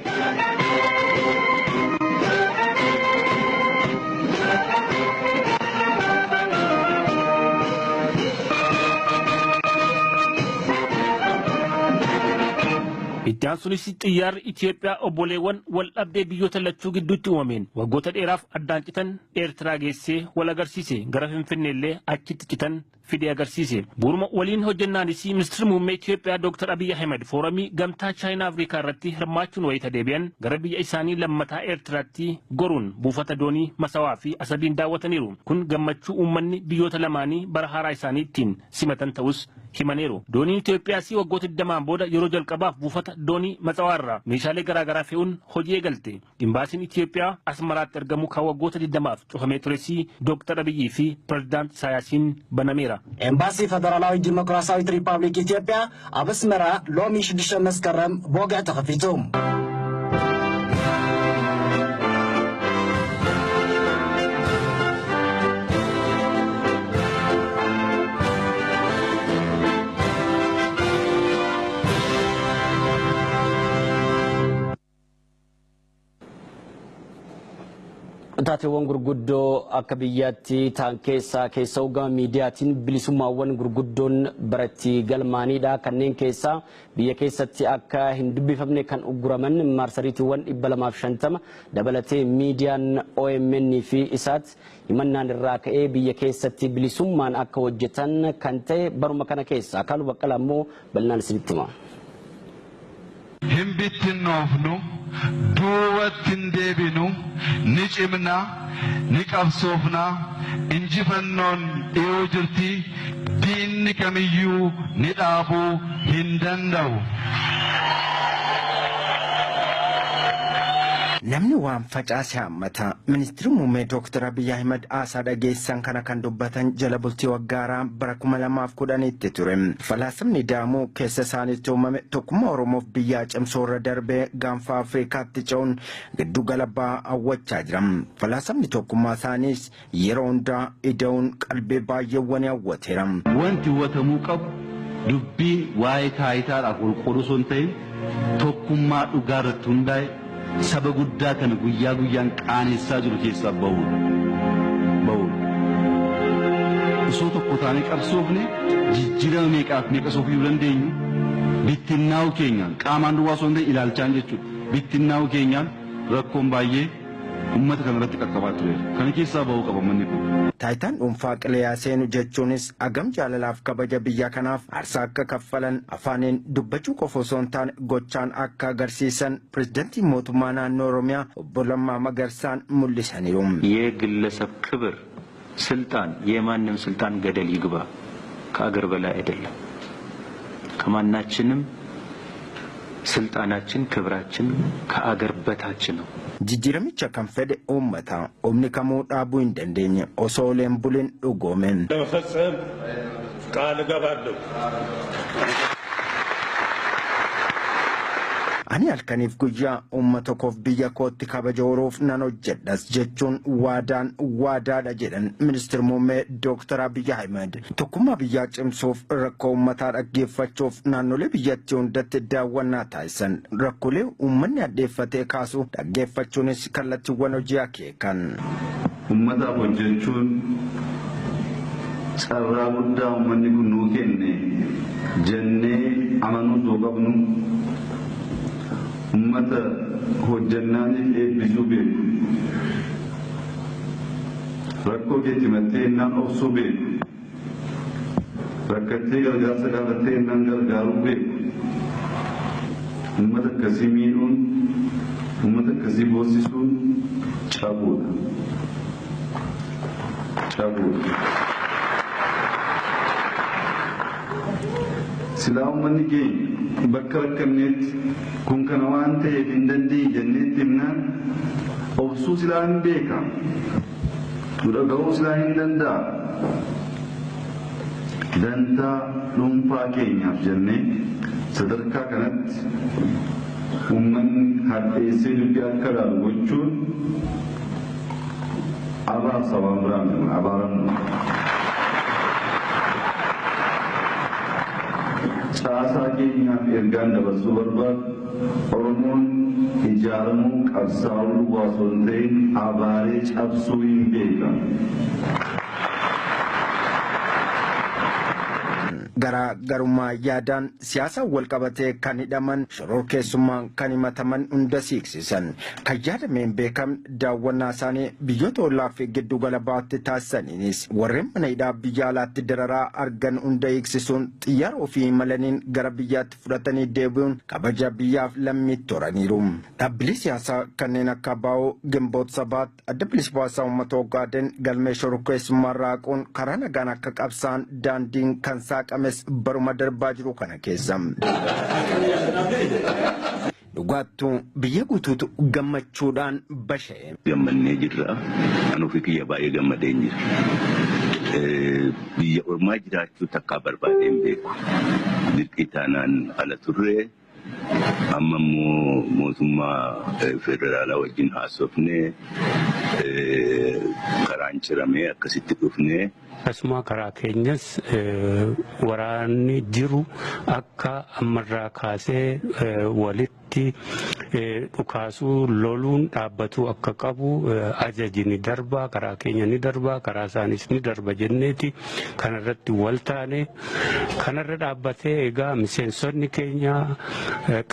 Itti aansuunis xiyyaarri Itoophiyaa obboleewwan wal dhabdee biyyoota lachuu gidduutti uumameen waggoota dheeraaf addaan citan Eertiraa geessee wal agarsiise, gara Finfinneellee achitti citan fidee agarsiise. Bu'uuruma waliin hojjennaanis ministeerri muummee Itoophiyaa Dr. Abiyyi Ahmed fooramii gamtaa Chaayinaa Afrikaa irratti hirmaachuun wayita deebi'an gara biyya isaanii lammataa Eertiraatti goruun buufata doonii Masawaa fi Asabiin daawwataniiru. Kun gammachuu uummanni biyyoota lamaanii bara haaraa isaanii ittiin simatan ta'us himaniiru. Dooniin Itoophiyaas waggoota 20 booda yeroo jalqabaaf buufata doonii Matsawaa irraa meeshaalee garaagaraa fe'uun hojii eegalte. Imbaasiin Itoophiyaa Asmaraatti argamu kan waggoota 20f cufamee tures Dr. Abiyyii fi Pirezidaant Isaayaasiin banameera. ኤምባሲ ፌደራላዊ ዲሞክራሲያዊት ሪፓብሊክ ኢትዮጵያ ኣብ ኣስመራ ሎሚ 6 መስከረም ብወግዒ ተኸፊቱ። Taateewwan gurguddoo akka biyyaatti ta'an keessaa keessa gama miidiyaatiin bilisummaawwan gurguddoon baratti galmaanidha. Kanneen keessaa biyya keessatti akka hin dubbifamne kan ugguraman marsariitiiwwan 250 dabalatee miidiyaan OMN fi isaat himannaan irraa ka'ee biyya keessatti bilisummaan akka hojjetan kan ta'e baruma kana keessa. Akaaluu Baqqalaa immoo bal'inaan isinitti hima. Hin bittinnoofnu, duubatti hin deebinu, ni cimna, ni qabsoofna, injifannoon dhiyoo jirti, diinni kamiyyuu ni dhaabuu hin danda'u. Namni waan facaase haammata. Ministeerri muummee Dr. Abiyyi Ahimad haasaa dhageessan kana kan dubbatan jala bultii waggaaraa bara 2010tti ture. Falaasamni Daamuu keessa isaaniitti uumame tokkummaa Oromoof biyyaa cimsuu irra darbee gaanfa Afrikaatti ce'uun giddu gala ba'aa hawwachaa jira. Falaasamni tokkummaa isaaniis yeroo hundaa ida'uun qalbii baay'eewwan hawwateera. Wanti hubatamuu qabu dubbiin waa'ee taayitaadhaaf ol qooduu osoo hin ta'in tokkummaa dhugaa irratti hundaa'e saba guddaa kana guyyaa guyyaan qaanessaa jiru keessaa bahuudha. Osoo tokko taanee qabsoofne jijjiirama meeqaaf meeqa soofuu dandeenyu bittinnaa'uu keenyaan qaamaan duwwaa osoo hin ta'in ilaalchaan jechuudha. Bittinnaa'uu keenyaan rakkoon baay'ee uummata kana irratti qaqqabaa tureera. Kana keessaa bahuu qaba manni kun. Taayitaan dhuunfaa Qiliyaa seenu jechuunis agam jaalalaaf kabaja biyya kanaaf aarsaa akka kaffalan afaaniin dubbachuu qofa osoo hin taane gochaan akka agarsiisan pirezidantiin mootummaa naannoo Oromiyaa obbo Lammaa Magarsaan mul'isaniiru. የግለሰብ ክብር፣ ስልጣን፣ የማንም ስልጣን ገደል ይግባ፣ ከአገር በላይ አይደለም። ከማናችንም ስልጣናችን ክብራችን ከአገር በታች ነው። Jijjiiramicha kan fedhe uummata. Humni kamuu dhaabuu hin dandeenye osoo oleen bulin dhugoomeen. ለመፈጸም ቃል እገባለሁ። Ani halkaniif guyyaa uummata koof biyya kootti kabaja horuuf nan hojjedhas jechuun waadaan waadaadha jedhan ministeerri muummee Dr. Abiyyi Ahimad. Tokkummaa biyyaa cimsuuf rakkoo uummataa dhaggeeffachuuf naannolee biyyattii hundatti daawwannaa taasisan rakkoolee uummanni addeeffatee kaasu dhaggeeffachuunis kallattiiwwan hojii akeekan. Uummataaf hojjechuun carraa guddaa uummanni kun nuu kenne jennee amanuu osoo qabnu uummata hojjennaaniif eebbisuu beeku. Rakkoo keetti himattee innaan obsuu beeku. Rakkattee gargaarsa gaafattee innaan gargaaruu beeku. Uummata akkasii miidhuun, uummata akkasii boossisuun cabuudha. Cabuudha. Silaa uummanni keenya bakka rakkanneetti kun kana waan ta'eef hin dandeenye jenneetti himnaan obsuu silaa hin beeka. Nu dhaga'uu silaa hin danda'a. Dantaa dhuunfaa keenyaaf jennee sadarkaa kanatti uummanni hadheessee dubbii akka ilaalu gochuun abaarsa waan biraan jiru abaaramnu. Caasaa keenyaaf ergaan dabarsuu barbaadu Oromoon ijaaramuu qabsaa'uu duwwaa osoo hin ta'in abaaree cabsuu hin beeka. Garaagarummaa yaadaan siyaasaan wal qabatee kan hidhaman shororkeessummaan kan himataman hunda siiqsisan. Kan yaadameen beekamne daawwannaa isaanii biyyoota ollaa fi giddugala baatti taasisaniinis warreen mana hidhaa biyya alaatti dararaa argan hunda hiiksisuun xiyyaara ofii imalaniin gara biyyaatti fudhatanii deebi'uun kabaja biyyaaf lammiitti horaniiru. Dhaabbilee siyaasaa kanneen akka ABO, Gimboot Sabaat, Adda Bilisa Baasaa Uummata Ogaaden galmee shororkeessummaa raaquun karaa nagaan akka qabsaan daandiin kan saaqames baruma darbaa jiru kana keessa. Dhugaattuu biyya guutuutu gammachuudhaan basha'e. Gammannee jirra. Ani ofii kiyya baay'ee gammadeen jira. Biyya ormaa jiraachuu takkaa barbaadee hin beeku. Dirqii taanaan ala turre amma immoo mootummaa federaalaa wajjin haasofnee karaan ciramee akkasitti dhufnee. Akkasuma karaa keenyas waraanni jiru akka ammarraa kaasee walitti dhukaasuu loluun dhaabbatuu akka qabu ajaji ni darba, karaa keenya ni darba, karaa isaanis ni darba jenneeti kanarratti wal taane kanarra dhaabbatee egaa miseensonni keenya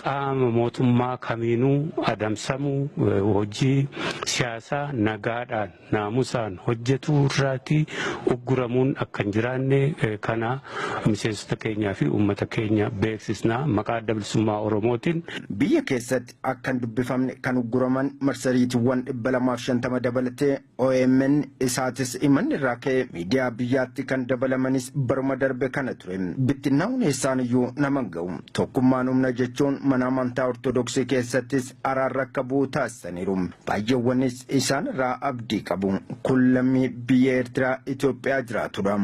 qaama mootummaa kamiinuu adamsamuu hojii siyaasaa nagaadhaan naamusaan hojjetu irraati ugguramuun akka hin jiraanne kana miseensota keenyaa fi uummata keenya beeksisna maqaa Adda Bilisummaa Oromootiin. Biyya keessatti akka hin dubbifamne kan ugguraman marsariitiiwwan 250 dabalatee OMN isaatis himanni irraa ka'e miidiyaa biyyaatti kan dabalamanis baruma darbe kana ture. Bittinnaa'uun eessaan iyyuu nama hin ga'u. Tokkummaan humna jechuun mana amantaa Ortodoksii keessattis araarra akka bu'u taasisaniiru. Baay'eewwanis isaan irraa abdii qabu. Kun lammii biyya Eertiraa Itoophiyaa jiraatudha.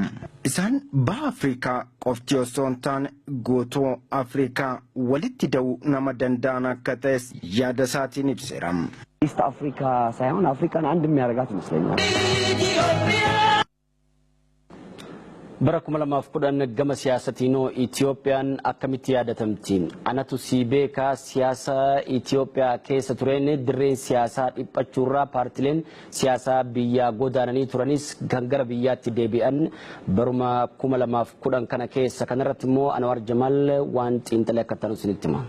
Isaan baha Afrikaa qofti osoo hin taane guutuu Afrikaa walitti da'uu nama danda'an akka ta'es yaada isaatiin ibseera. ኢስት አፍሪካ ሳይሆን አፍሪካን አንድ የሚያደርጋት ይመስለኛል። Bara 2010 gama siyaasatiinoo Itoophiyaan akkamitti yaadatamti? Anatu si beekaa siyaasa Itoophiyaa keessa tureen dirreen siyaasaa dhiphachuurraa paartileen siyaasaa biyyaa godaananii turanis kan gara biyyaatti deebi'an baruma 2010 kana keessa. Kanarratti immoo Anwaar Jamaal waan xiinxalee akka ta'an isinitti hima.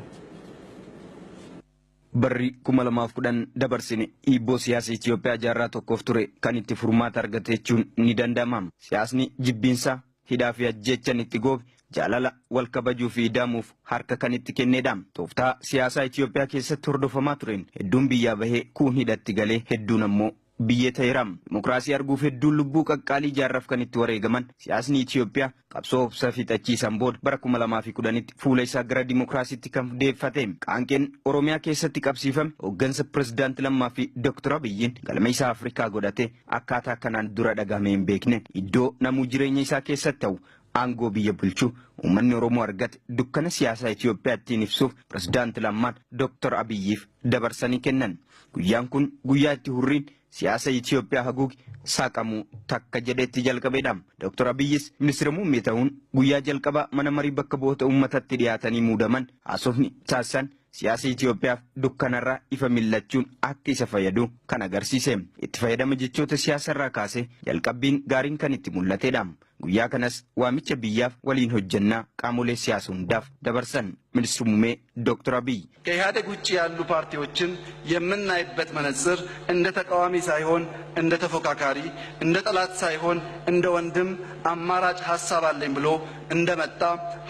Barri 2010 dabarsine hiibboo siyaasa Itoophiyaa jaarraa tokkoof ture kan itti furmaata argate jechuun ni danda'ama. Siyaasni jibbiinsaa hidhaa fi ajjechan itti goobe jaalala wal kabajuu fi idaamuuf harka kan itti kennedha. Tooftaa siyaasaa Itoophiyaa keessatti hordofamaa tureen hedduun biyyaa bahee kuun hidhatti galee hedduun ammoo biyyee ta'eera. Dimokiraasii arguuf hedduun lubbuu qaqqaalii jaarraaf kan itti wareegaman siyaasni Itoophiyaa qabsoo obsa fixachiisan booda bara 2010tti fuula isaa gara dimokiraasiitti kan deeffate. Qaanqeen Oromiyaa keessatti qabsiifame hooggansa pirezidaanti Lammaa fi Dooktar Abiyyiin galma isaa Afrikaa godhate akkaataa kanaan dura dhagahame hin beekne iddoo namuu jireenya isaa keessatti ta'u aangoo biyya bulchuu uummanni Oromoo argate dukkana siyaasaa Itoophiyaa ittiin ibsuuf pirezidaanti Lammaan Dooktar Abiyyiif dabarsanii kennan. Guyyaan kun guyyaa itti hurriin siyaasa Itoophiyaa haguugi saaqamuu takka jedhetti jalqabedha. Dooktar Abiyyis ministeera muummee ta'uun guyyaa jalqabaa mana marii bakka bu'oota uummatatti dhiyaatanii muudaman haasofni taasisan siyaasa Itoophiyaaf dukkanarraa ifa millachuun akka isa fayyadu kan agarsiise. Itti fayyadama jechoota siyaasarraa kaasee jalqabbiin gaariin kan itti mul'atedha. Guyyaa kanas waamicha biyyaaf waliin hojjannaa qaamolee siyaasa hundaaf dabarsan ministeerri muummee Dooktar Abiy. ከኢህአዴግ ውጭ ያሉ ፓርቲዎችን የምናይበት መነጽር እንደ ተቃዋሚ ሳይሆን እንደ ተፎካካሪ፣ እንደ ጠላት ሳይሆን እንደ ወንድም አማራጭ ሀሳብ አለኝ ብሎ እንደመጣ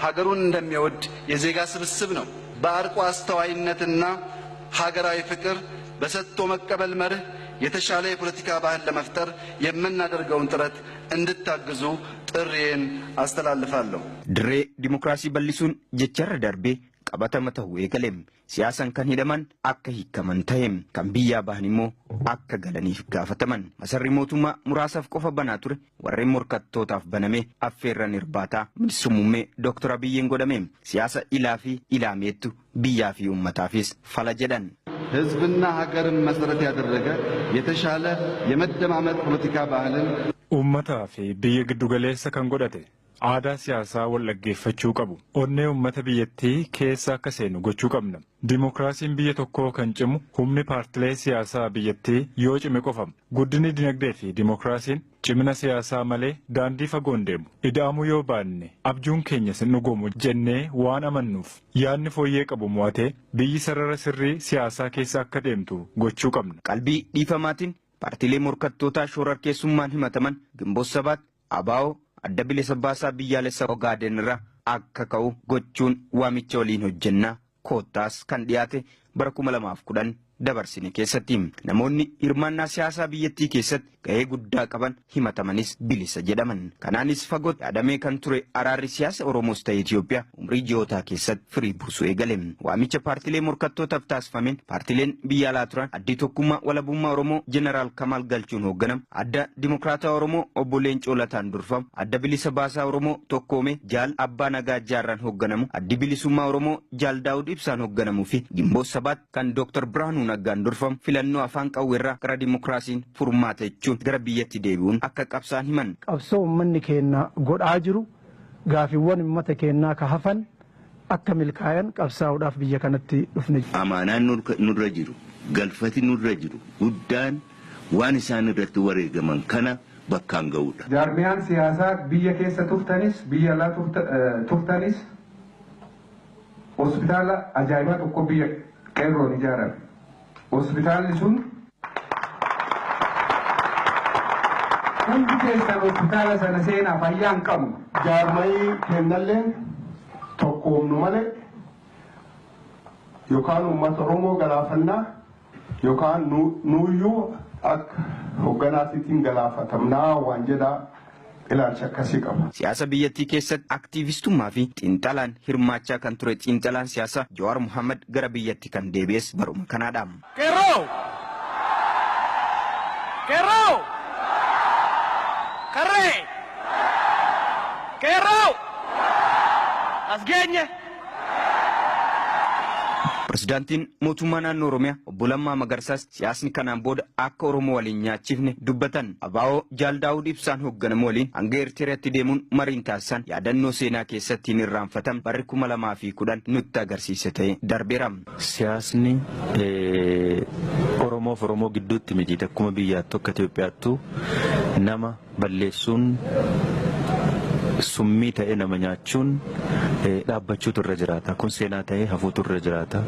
ሀገሩን እንደሚወድ የዜጋ ስብስብ ነው። በአርቆ አስተዋይነትና ሀገራዊ ፍቅር በሰጥቶ መቀበል መርህ የተሻለ የፖለቲካ ባህል ለመፍጠር የምናደርገውን ጥረት እንድታግዙ ጥሪዬን አስተላልፋለሁ። Dirree dimokiraasii bal'isuun jecharra darbee qabatama ta'uu eegale. Siyaasaan kan hidhaman akka hiikaman ta'e kan biyyaa bahan immoo akka galaniif gaafataman. Masarri mootummaa muraasaaf qofa banaa ture warreen morkattootaaf baname affeerran irbaataa ministeera muummee Dooktar Abiyyiin godhame. Siyaasa ilaa fi ilaameettu biyyaa fi uummataafis fala jedhan. ሕዝብና ሀገርን መሰረት ያደረገ የተሻለ የመደማመጥ ፖለቲካ ባህልን Uummataa fi biyya giddugaleessa kan godhate Aadaa siyaasaa wal dhaggeeffachuu qabu. Onnee uummata biyyattii keessa akka seenu gochuu qabna. Dimookiraasiin biyya tokkoo kan cimu humni paartilee siyaasaa biyyattii yoo cime qofa. Guddinni dinagdee fi dimookiraasiin cimina siyaasaa malee daandii fagoon deemu. Ida'amuu yoo baanne abjuun keenya sin dhugoomu jennee waan amannuuf yaadni fooyyee qabu mo'atee biyyi sarara sirrii siyaasaa keessa akka deemtu gochuu qabna. Qalbii dhiifamaatiin paartiilee morkattootaa shororkeessummaan himataman Gimboot Sabaat, ABO, Adda Bilisa Baasaa Biyyaalessaa Ogaaden irraa akka ka'u gochuun waamicha waliin hojjennaa koottaas kan dhiyaate bara 2010 dabarsine keessatti namoonni hirmaannaa siyaasaa biyyattii keessatti ga'ee guddaa qaban himatamanis bilisa jedhaman. Kanaanis fagootti yaadamee kan ture araarri siyaasa Oromoos ta'e Itoophiyaa umrii ji'ootaa keessatti firii buusuu eegale. Waamicha paartiilee morkattootaaf taasifameen paartiileen biyya alaa turan Addi Tokkummaa Walabummaa Oromoo Jeneraal Kamaal Galchuun hoogganamu, Adda Dimokiraataa Oromoo Obbo Leencoo Lataan durfamu, Adda Bilisa Baasaa Oromoo Tokkoomee Jaal Abbaa Nagaa Jaarraan hoogganamu, Addi Bilisummaa Oromoo Jaal Daawud Ibsaan hoogganamuu fi Gimboot Sabaat kan Dr. Birhaanuu Naggaan durfamu filannoo afaan qawweerraa gara dimookiraasiin furmaata jechuun gara biyyatti deebi'uun akka qabsaan himan. Qabsoo uummanni keenya godhaa jiru gaafiiwwan uummata keenyaa ka hafan akka milkaayan qabsaa'uudhaaf biyya kanatti dhufne. Amaanaan nurra jiru, galfati nurra jiru guddaan waan isaan irratti wareegaman kana bakkaan ga'uudha. Jaarmiyaan siyaasaa biyya keessa turtanis biyya alaa turtanis hospitaala ajaa'ibaa tokko biyya qeerroon ijaarame. Hospitaalli sun hundi keessan hospitaala sana seenaa fayyaa hin qabnu. Jaarmayii kennalleen tokkoomnu malee yookaan uummata Oromoo galaafannaa yookaan nuuyyuu akka hoogganaatiitiin galaafatamnaa waan jedhaa ilaalcha akkasii qaba. Siyaasa biyyattii keessatti aktiivistummaa fi xiinxalaan hirmaachaa kan ture xiinxalaan siyaasaa Jawaar Mohaammed gara biyyatti kan deebi'es baruma kanaadha. Qeerroo! Qeerroo! Qarree! Qeerroo! As geenye! Pirezidaantiin mootummaa naannoo Oromiyaa Obbo Lammaa Magarsaas siyaasni kanaan booda akka Oromoo waliin nyaachifne dubbatan. ABO Jaal Daawud Ibsaan hoogganamu waliin hanga Eertiraatti deemuun mariin taasisan yaadannoo seenaa keessatti hin irraanfatamne barri 2010 nutti agarsiise ta'e darbeera. Siyaasni Oromoof Oromoo gidduutti miti akkuma biyyaattu akka Itoophiyaattu nama balleessuun summii ta'e nama nyaachuun dhaabbachuutu irra jiraata. Kun seenaa ta'ee hafuutu irra jiraata.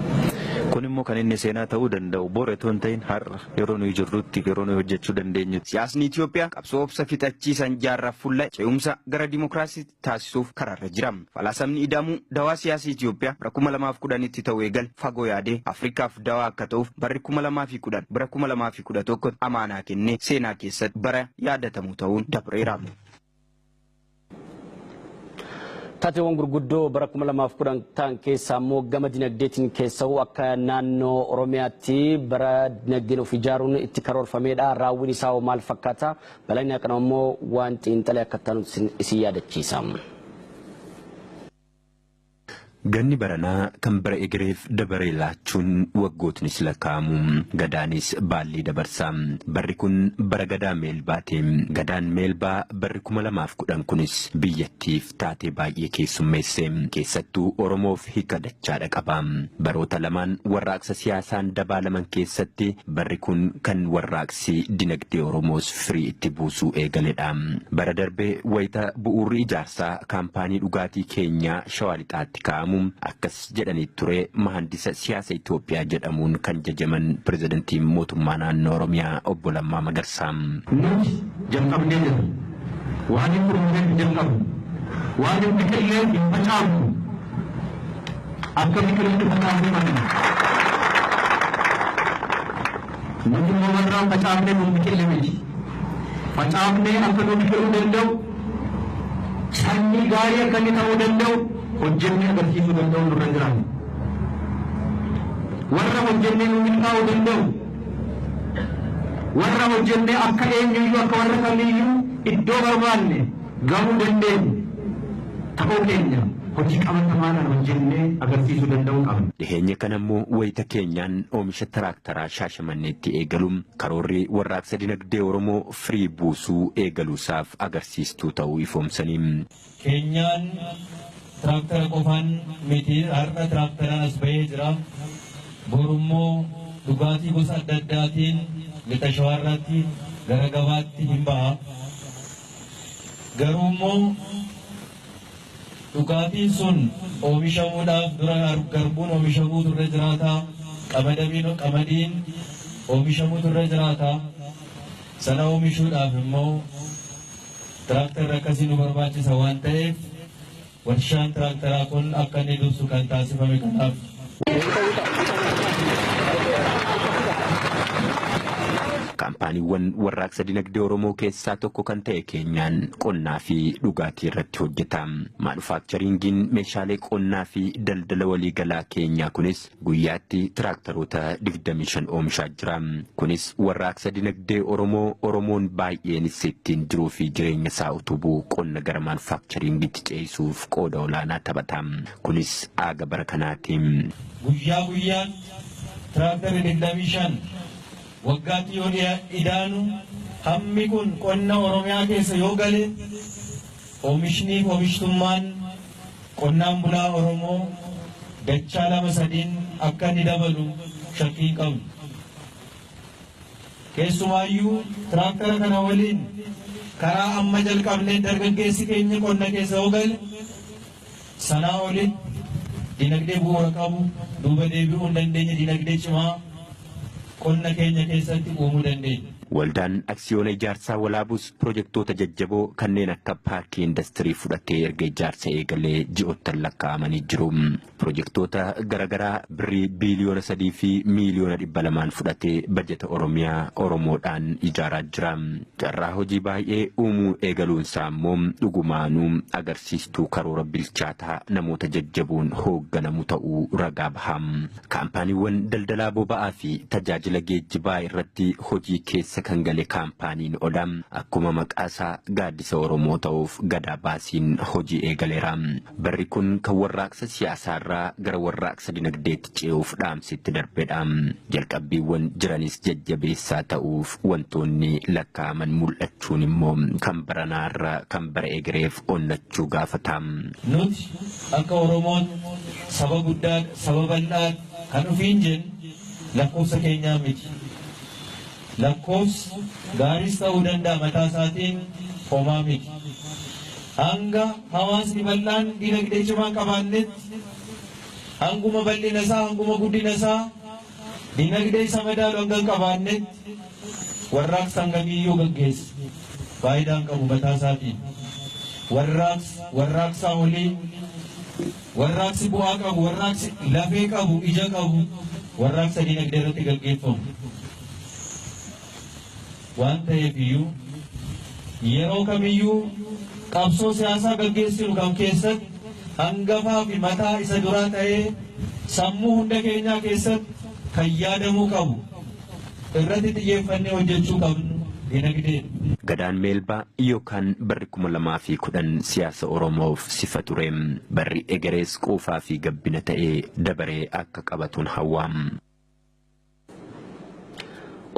Kun immoo kan inni seenaa ta'uu danda'u bor otoo hin ta'in har'a yeroo nuyi jirrutti yeroo nuyi hojjechuu dandeenyu. Siyaasni Itoophiyaa qabsoo obsa fixachiisan jaarraa fulla ce'umsa gara dimookiraasii taasisuuf karaarra jira. Falaasamni ida'amuu dawaa siyaasii Itoophiyaa bara 2010tti ta'uu eegal fagoo yaadee Afrikaaf dawaa akka ta'uuf barri 2010 bara 2011 amaanaa kennee seenaa keessatti bara yaadatamu ta'uun dabreera. Taateewwan gurguddoo bara 2010 ta'an keessaa immoo gama dinagdeetiin keessa'u akka naannoo Oromiyaatti bara dinagdeen of ijaaruun itti karoorfamedha. Raawwiin isaa hoo maal fakkaata? Bal'inaan kana immoo waan xiinxalee akka ta'an isin yaadachiisa. Ganni baranaa kan bara egereef dabaree laachuun waggootnis lakkaa'amu. Gadaanis baallii dabarsa. Barri kun bara gadaa meelbaati. Gadaan meelbaa barri 2010 kunis biyyattiif taatee baay'ee keessummeesse. Keessattuu Oromoof hiika dachaadha qaba. Baroota lamaan warraaqsa siyaasaan dabaalaman keessatti barri kun kan warraaqsi dinagdee Oromoos firii itti buusuu eegaledha. Bara darbee wayita bu'uurri ijaarsaa kaampaanii dhugaatii keenyaa Shawaa Lixaatti kaa'amu. Akkas jedhanii ture mahandisa siyaasa Itoophiyaa jedhamuun kan jajaman pirezidantiin mootummaa naannoo Oromiyaa Obbo Lammaa Magarsaa. Nuti jalqabnee jirra. Waan hin gurgurreef hin jalqabnu. Waan hin biqilleef hin facaafnu. Akka biqilutti facaafnee qabna. Nuti immoo warra facaafnee nu biqille miti. Facaafnee akka nu biqiluu danda'u, sanyii gaarii akka inni ta'uu danda'u hojjennee agarsiisuu danda'u nurra jiraatu. Warra hojjennee nu milkaa'uu danda'u, warra hojjennee akka eenyuyyuu akka warra kamiiyyuu iddoo barbaanne gahuu dandeenyu ta'uu keenya hojii qabatamaadhaan hojjennee agarsiisuu danda'uu qabna. Dhiheenya kana immoo wayita keenyaan oomisha tiraaktaraa Shaashamanneetti eegaluun karoorri warraaqsa dinagdee Oromoo firii buusuu eegaluusaaf agarsiistuu ta'uu ifoomsanii. Keenyaan tiraaktara qofaan miti, har'a tiraaktaraan as bahee jira. Borummoo dhugaatii gosa adda addaatiin lixa shawaarraatti gara gabaatti hin baha. Garuu immoo dhugaatiin sun oomishamuudhaaf dura garbuun oomishamuutu irra jiraata. Qamadiin oomishamuutu irra jiraata. Sana oomishuudhaaf immoo tiraaktarri akkasii nu barbaachisa waan ta'eef warshaan tiraaktaraa kun akka inni dursu kan taasifame kanaaf. Kaampaaniiwwan warraaqsa dinagdee Oromoo keessaa tokko kan ta'e keenyaan qonnaa fi dhugaatii irratti hojjeta. Maanufaakcharingiin meeshaalee qonnaa fi daldala waliigalaa keenyaa kunis guyyaatti tiraaktaroota 25 oomishaa jira. Kunis warraaqsa dinagdee Oromoo Oromoon baay'eenis ittiin jiruu fi jireenya isaa utubuu qonna gara maanufaakcharingiitti ce'isuuf qooda olaanaa taphata. Kunis aaga bara kanaatiin. Guyyaa guyyaatti tiraaktarri 25 waggaatti yoo idaanu hammi kun qonna Oromiyaa keessa yoo gale oomishni fi oomishtummaan qonnaan bulaa Oromoo dachaa 2-3 akka inni dabalu shakkii qabnu. Keessumaayyuu tiraaktara kana waliin karaa amma jalqabneen dargaggeessi keenya qonna keessa yoo gale sanaa olitti dinagdee bu'uura qabu duuba deebi'uu hin dandeenye dinagdee cimaa qonna keenya keessatti uumuu dandeenya. Waldaan aksiyoona ijaarsaa Walaabus pirojektoota jajjaboo kanneen akka paarkii indastirii fudhatee erga ijaarsa eegalee ji'oottan lakkaa'amanii jiru. Pirojektoota garaagaraa birrii biiliyoona 3 fi miiliyoona 200 fudhatee bajeta Oromiyaa Oromoodhaan ijaaraa jira. Carraa hojii baay'ee uumuu eegaluunsaa immoo dhugumaanuu agarsiistuu karoora bilchaataa namoota jajjaboon hoogganamu ta'uu ragaa baha. Kaampaaniiwwan daldalaa boba'aa fi tajaajila geejjibaa irratti hojii keessa kan gale kaampaaniin Odaa akkuma maqaasaa gaaddisa Oromoo ta'uuf gadaa baasiin hojii eegaleera. Barri kun kan warraaqsa siyaasaarraa gara warraaqsa dinagdeetti ce'uuf dhaamsitti darbedha. Jalqabbiiwwan jiranis jajjabeessaa ta'uuf wantoonni lakkaa'aman mul'achuun immoo kan baranaarraa kan bara egereef onnachuu gaafata. Nuti akka Oromoon saba guddaa saba bal'aa kan ofiin jennu lakkoofsa keenyaa miti. Lakkoofsi gaariis ta'uu danda'a mataa isaatiin homaa miti. Hanga hawaasni bal'aan dinagdee cimaa qabaannetti hanguma bal'ina isaa hanguma guddina isaa dinagdee isa madaalu hanga hin qabaannetti warraaqsa hangamiiyyuu gaggeessa. Faayidaan qabu mataa isaatiin. Warraaqsaa olii warraaqsi bu'aa qabu warraaqsi lafee qabu ija qabu warraaqsa dinagdee irratti gaggeeffamu. Waan ta'eef iyyuu yeroo kamiyyuu qabsoo siyaasaa gaggeessinu kam keessatti hangafaa fi mataa isa duraa ta'ee sammuu hunda keenyaa keessatti kan yaadamuu qabu irratti xiyyeeffannee hojjechuu qabnu dinagdee. Gadaan Meelbaa yookaan barri 2010 siyaasa Oromoof sifa ture. Barri egerees quufaa fi gabbina ta'ee dabaree akka qabatuun hawwaam.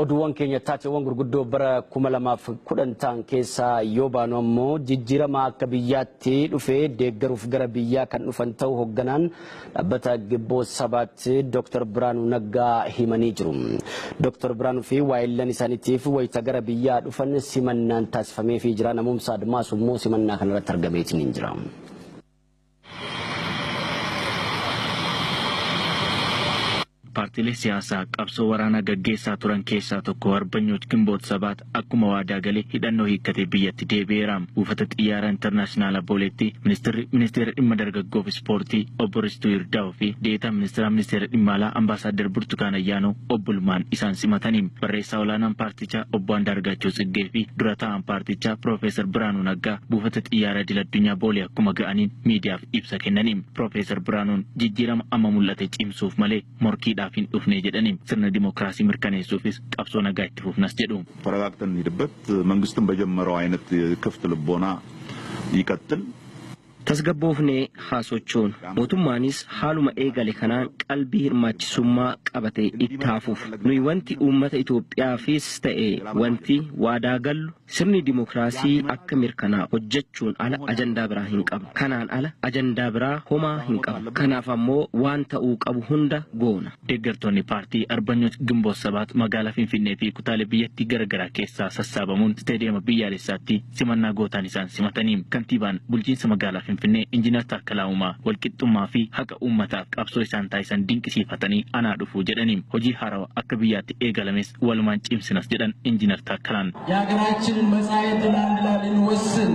Oduuwwan keenya taateewwan gurguddoo bara 2010 ta'an keessaa yoo baanu ammoo jijjiirama akka biyyaatti dhufee deeggaruuf gara biyyaa kan dhufan ta'u hoogganaan dhaabbata Gibboo Sabaatti Dr. Biraanuu Naggaa himanii jiru. Dr. Biraanuu fi waayillan isaaniitiif wayita gara biyyaa dhufan simannaan taasifameefii jira. Namoomsa Admaas immoo simannaa kanarratti argameetiin hin jira. Paartiilee siyaasaa qabsoo waraanaa gaggeessaa turan keessaa tokko Arbanyoot Gimboot Sabaat akkuma waadaa galee hidhannoo hiikkatee biyyatti deebi'eera. Buufata xiyyaara intarnaashinaala Booleetti ministeerri ministeera dhimma dargaggoo fi ispoortii obbo Ristuu Yirdaa'uu fi deetaa ministeera ministeera dhimma alaa ambaasaaddar Burtukaan Ayyaanoo obbolummaan isaan simatanii barreessaa olaanaan paartichaa obbo Andaargaachoo Tsiggee fi dura taa'aan paartichaa Piroofeesar Biraanuu Naggaa buufata xiyyaara idil addunyaa Boolee akkuma ga'aniin miidiyaaf ibsa kennanii. Piroofeesar Biraanuun jijjiirama amma mul'ate cimsuuf malee morkiidha hin dhufne jedhanii sirna dimookiraasii mirkaneessuufis qabsoo nagaa itti fufnas jedhu. ተረጋግተን እንሂድበት መንግስትም በጀመረው አይነት ክፍት ልቦና ይቀጥል። Tasgabboofnee haa sochoonu. Mootummaanis haaluma eegale kanaan qalbii hirmaachisummaa qabate itti hafuuf. Nuyi wanti uummata Itoophiyaafis ta'e wanti waadaa gallu sirni dimookiraasii akka mirkanaa'u hojjechuun ala ajandaa biraa hin qabnu. Kanaan ala ajandaa biraa homaa hin qabnu. Kanaaf ammoo waan ta'uu qabu hunda goona. Deeggartoonni paartii Arbanyoot Gimboot Sabaat magaalaa Finfinnee fi kutaalee biyyattii garaagaraa keessaa sassaabamuun isteediyeema biyyaalessaatti simannaa gootaan isaan simatanii kantiibaan bulchiinsa magaalaa Finfinnee Injiinar Taakkalaa Uumaa walqixxummaa fi haqa uummataaf qabsoo isaan taasisan dinqisiifatanii anaa dhufuu jedhanii hojii haarawaa akka biyyaatti eegalames walumaan cimsinas jedhan Injiinar Taakkalaan. የሀገራችንን መጻኢ ዕድል አንድ ላይ ልንወስን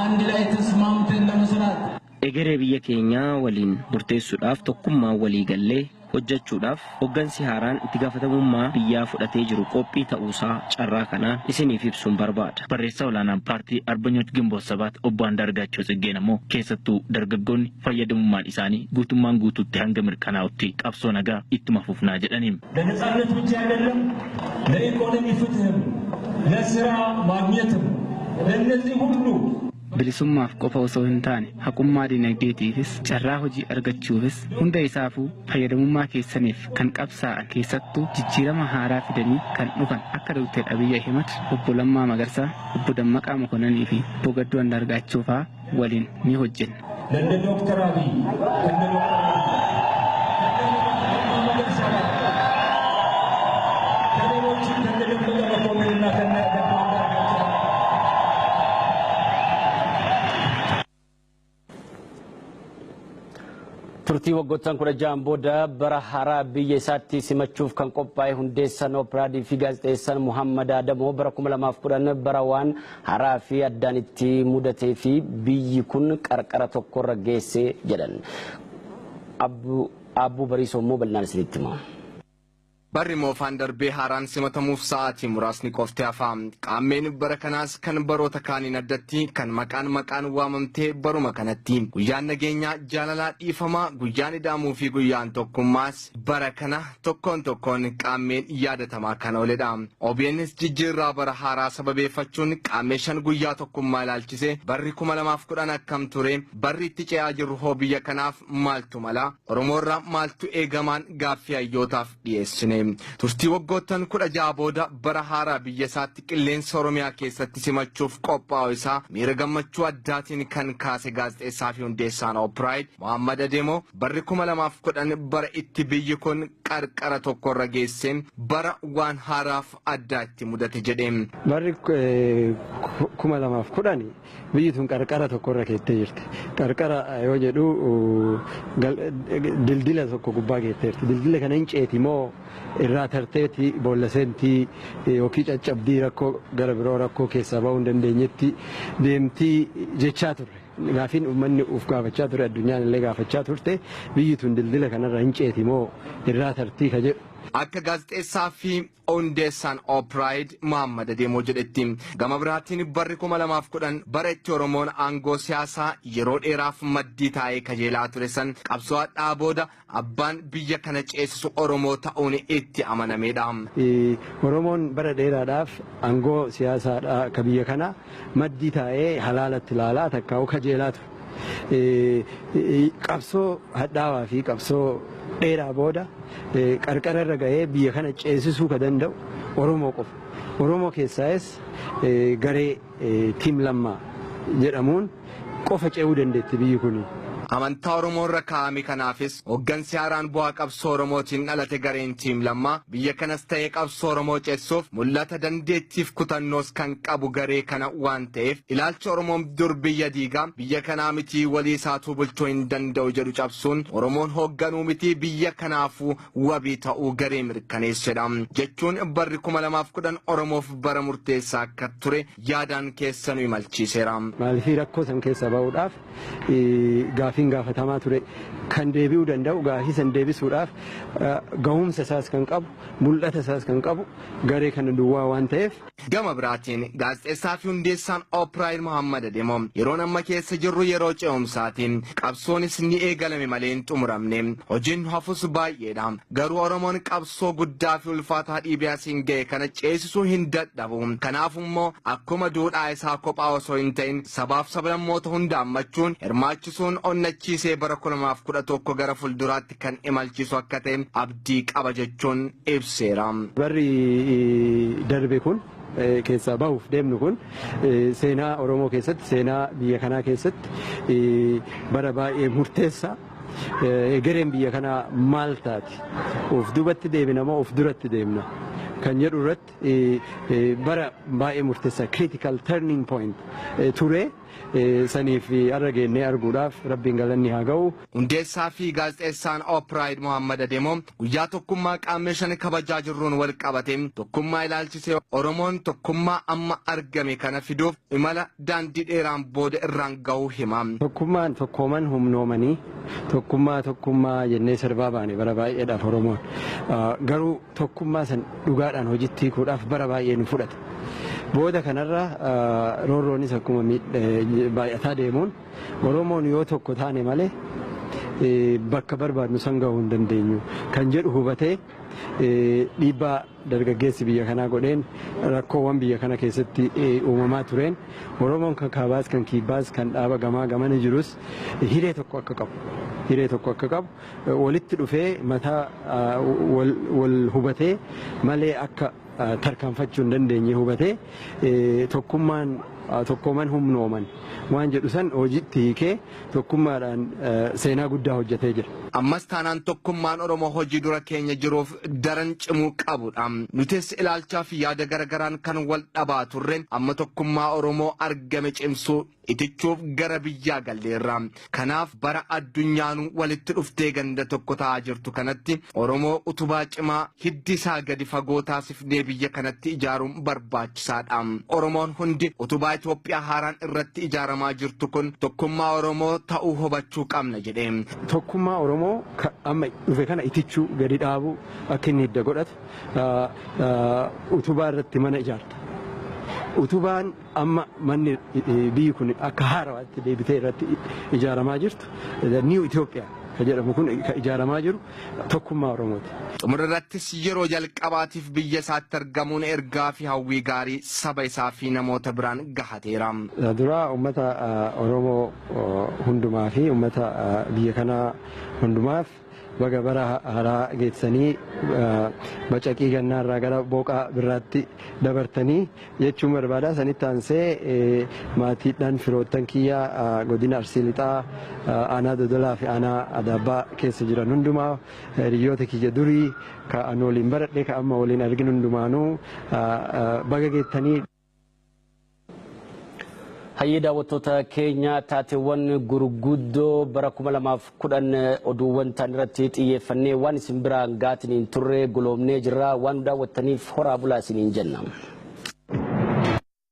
አንድ ላይ ተስማምተን ለመስራት Egeree biyya keenyaa waliin murteessuudhaaf tokkummaan walii gallee hojjechuudhaaf hoggansi haaraan itti gaafatamummaa biyyaa fudhatee jiru qophii ta'uusaa carraa kanaan isiniif ibsuun barbaada. Barreessaa olaanaan paartii Arbanyoot Gimboot Sabaat obbo Andaargaachoo Tsiggeen ammoo keessattuu dargaggoonni fayyadamummaan isaanii guutummaan guutuutti hanga mirkanaa'utti qabsoo nagaa ittuma fufnaa jedhaniin. ለነጻነት ብቻ አይደለም፣ ለኢኮኖሚ ፍትህም፣ ለስራ ማግኘትም፣ ለእነዚህ ሁሉ Bilisummaaf qofa osoo hin taane haqummaa dinagdeetiifis carraa hojii argachuufis hunda isaafuu fayyadamummaa keessaniif kan qabsaa'an keessattuu jijjiirama haaraa fidanii kan dhufan akka Dr. Abiyyi Ahimad, obbo Lammaa Magarsaa, obbo Dammaqaa Mokonninii fi obbo Gadduu Andaargaachoo fa'aa waliin ni hojjenna. ለእነ ዶክተር አብይ ከነ ዶክተር አብይ መገርሳ ጋር ከሌሎችም ከነ ደመቀ መኮንንና ከነ ገዱ አንዳርጋቸው ጋር Turtii waggoottan 16 booda bara haaraa biyya isaatti simachuuf kan qophaa'e hundeessaan Oopiraadii fi gaazexeessaan Muhammad Adamoo bara 2010 bara waan haaraa fi addaan itti mudatee fi biyyi kun qarqara tokkorra geesse jedhan. Abbuu Bariisoo immoo bal'inaan isinitti hima. Barri moofaan darbee haaraan simatamuuf sa'aatii muraasni qofti hafa. Qaammeen bara kanaas kan baroota kaaniin addatti kan maqaan maqaan waamamtee baruma kanatti. Guyyaan nageenyaa jaalalaa dhiifamaa, guyyaan ida'amuu fi guyyaan tokkummaas bara kana tokkoon tokkoon qaammeen yaadatamaa kan ooledha. OBNs jijjiirraa bara haaraa sababeeffachuun qaammee 5 guyyaa tokkummaa ilaalchise barri 2010 akkam ture, barri itti ce'aa jirru hoo biyya kanaaf maaltu mala, Oromoorraa maaltu eegamaan gaaffii hayyootaaf dhiyeessine. Turtii waggoottan 16 booda bara haaraa biyya isaatti qilleensa Oromiyaa keessatti simachuuf qophaa'u isaa miira gammachuu addaatiin kan kaase gaazexeessaa fi hundeessaan Oopiraayid Muhammad Adeemoo barri 2010 bara itti biyyi kun qarqara tokkorra geesse bara waan haaraaf addaa itti mudate jedhe. Barri 2010 biyyi tun qarqara tokkorra keettee jirti. Qarqara yoo jedhu dildila tokko gubbaa geetteerti. Dildila kana hin ceeti moo irraa tarteeti boolla seentii yookiin caccabdii rakkoo gara biroo rakkoo keessaa bahuu hin dandeenyetti deemtii jechaa turre. Gaafiin uummanni uf gaafachaa ture, addunyaan illee gaafachaa turte, biyyi tun dildila kanarra hin ceeti moo irraa tartii ka jedhu. Akka gaazexeessaa fi hundeessaan Oopiraayid Muhammad Adeemoo jedhetti gama biraatiin barri 2010 bara itti Oromoon aangoo siyaasaa yeroo dheeraaf maddii taa'ee kajeelaa ture san qabsoo hadhaa booda abbaan biyya kana ceesisu Oromoo ta'uun itti amanamedha. Oromoon bara dheeraadhaaf aangoo siyaasaadhaa ka biyya kana maddii taa'ee halaalatti ilaalaa takkaa'u kajeelaa ture. Qabsoo hadhaawaa fi qabsoo dheeraa booda qarqara irra ga'ee biyya kana ceesisuu ka danda'u Oromoo qofa. Oromoo keessaayis garee Tiim Lammaa jedhamuun qofa ce'uu dandeetti biyyi kuni. Amantaa Oromoo irra kaa'ame kanaafis hoggansi haaraan bu'aa qabsoo Oromootiin dhalate gareen Tiim Lammaa biyya kanas ta'ee qabsoo Oromoo ceessuuf mul'ata dandeettiif kutannoos kan qabu garee kana waan ta'eef ilaalcha Oromoon dur biyya diigaa biyya kanaa mitii walii isaatuu bulchuu hin danda'u jedhu cabsuun Oromoon hoogganuu mitii biyya kanaafuu wabii ta'uu garee mirkaneessedha. Jechuun barri 2010 Oromoof bara murteessaa akka ture yaadaan keessa nu imalchiiseera. Maaliifii rakkoo san keessaa bahuudhaaf gaafiin gaafatamaa ture. Kan deebi'uu danda'u gaafii san deebisuudhaaf gahumsa isaas kan qabu mul'ata isaas kan qabu garee kana duwwaa waan ta'eef. Gama biraatiin gaazexeessaa fi hundeessaan Oopiraayil Muhammad Adeemo yeroon amma keessa jirru yeroo ce'umsaatiin qabsoonis ni eegalame malee hin xumuramne, hojiin hafus baay'eedha. Garuu Oromoon qabsoo guddaa fi ulfaataa dhiibee asiin ga'e kana ceesisuu hin dadhabu. Kanaaf immoo akkuma duudhaa isaa kophaa osoo hin ta'in sabaaf sablammoota hunda hammachuun hirmaachisuun onnachiisee bara 2011 gara fuulduraatti kan imalchiisu akka ta'e abdii qaba jechuun ibseera. Barri darbe kun keessaa bahuuf deemnu kun seenaa Oromoo keessatti, seenaa biyya kanaa keessatti bara baay'ee murteessaa. Egereen biyya kanaa maal taati? Of duubatti deebina moo of duratti deemna? Kan jedhu irratti bara baay'ee murteessaa critical turning point ture. Saniif har'a geennee arguudhaaf Rabbiin galanni haa ga'u. Hundeessaa fi gaazexeessaan Oopiraayid Muhammad Adeemo guyyaa tokkummaa qaammee 5 kabajaa jirruun wal qabate tokkummaa ilaalchisee Oromoon tokkummaa amma argame kana fiduuf imala daandii dheeraan booda irraan ga'uu hima. Tokkummaan tokkooman humnoomanii tokkummaa tokkummaa jennee sirbaa baane bara baay'eedhaaf Oromoon. Garuu tokkummaa san dhugaadhaan hojiitti hiikuudhaaf bara baay'ee nu fudhate. Booda kanarra roorroonis akkuma baay'ataa deemuun Oromoon yoo tokko taane malee bakka barbaadnu san gahuu hin dandeenyu kan jedhu hubatee dhiibbaa dargaggeessi biyya kanaa godheen rakkoowwan biyya kana keessatti uumamaa tureen Oromoon kan kaabaas kan kiibbaas kan dhaaba gamaa gamana jirus hiree tokko akka qabu. Hiree tokko akka qabu walitti dhufee mataa wal hubatee malee akka tarkaanfachuu hin dandeenye hubatee tokkummaan tokkooman humnooman waan jedhu san hojiitti hiikee tokkummaadhaan seenaa guddaa hojjetee jira. Ammas taanaan tokkummaan Oromoo hojii dura keenya jiruuf daran cimuu qabudha. Nutis ilaalchaa fi yaada garagaraan kan wal dhabaa turre amma tokkummaa Oromoo argame cimsuu itichuuf gara biyyaa galleerra. Kanaaf bara addunyaanuu walitti dhuftee ganda tokko ta'aa jirtu kanatti Oromoo utubaa cimaa hiddi isaa gadi fagoo taasifnee biyya kanatti ijaaruun barbaachisaadha. Oromoon hundi utubaa Itoophiyaa haaraan irratti ijaaramaa jirtu kun tokkummaa Oromoo ta'uu hubachuu qabna jedhee. Tokkummaa Oromoo amma dhufe kana itichuu gadi dhaabuu akka inni hidda godhatu utubaa irratti mana ijaarta. Utubaan amma manni biyyi kun akka haarawaatti deebitee irratti ijaaramaa jirtu New Ethiopia kan jedhamu kun kan ijaaramaa jiru tokkummaa Oromooti. Xumura irrattis yeroo jalqabaatiif biyya isaatti argamuun ergaa fi hawwii gaarii saba isaa fi namoota biraan gahateera. Dura uummata Oromoo hundumaa fi uummata biyya kanaa hundumaaf baga bara haaraa geessanii bacaqii gannaarraa gara booqaa birraatti dabartanii jechuun barbaada. Sanitti aansee maatiidhaan firoottan kiyyaa godina Arsii Lixaa aanaa Dodolaa fi aanaa Adaabbaa keessa jiran hundumaa hiriyoota kiyya durii ka an waliin baradhe ka amma waliin arginu hundumaanuu baga geettanii. Hayyee daawwattoota keenya taateewwan gurguddoo bara 2010 oduuwwan ta'an irratti xiyyeeffannee waan isin biraan gaatiniin turre goloomnee jirra. Waan nu daawwattaniif horaa bulaa isiniin jenna.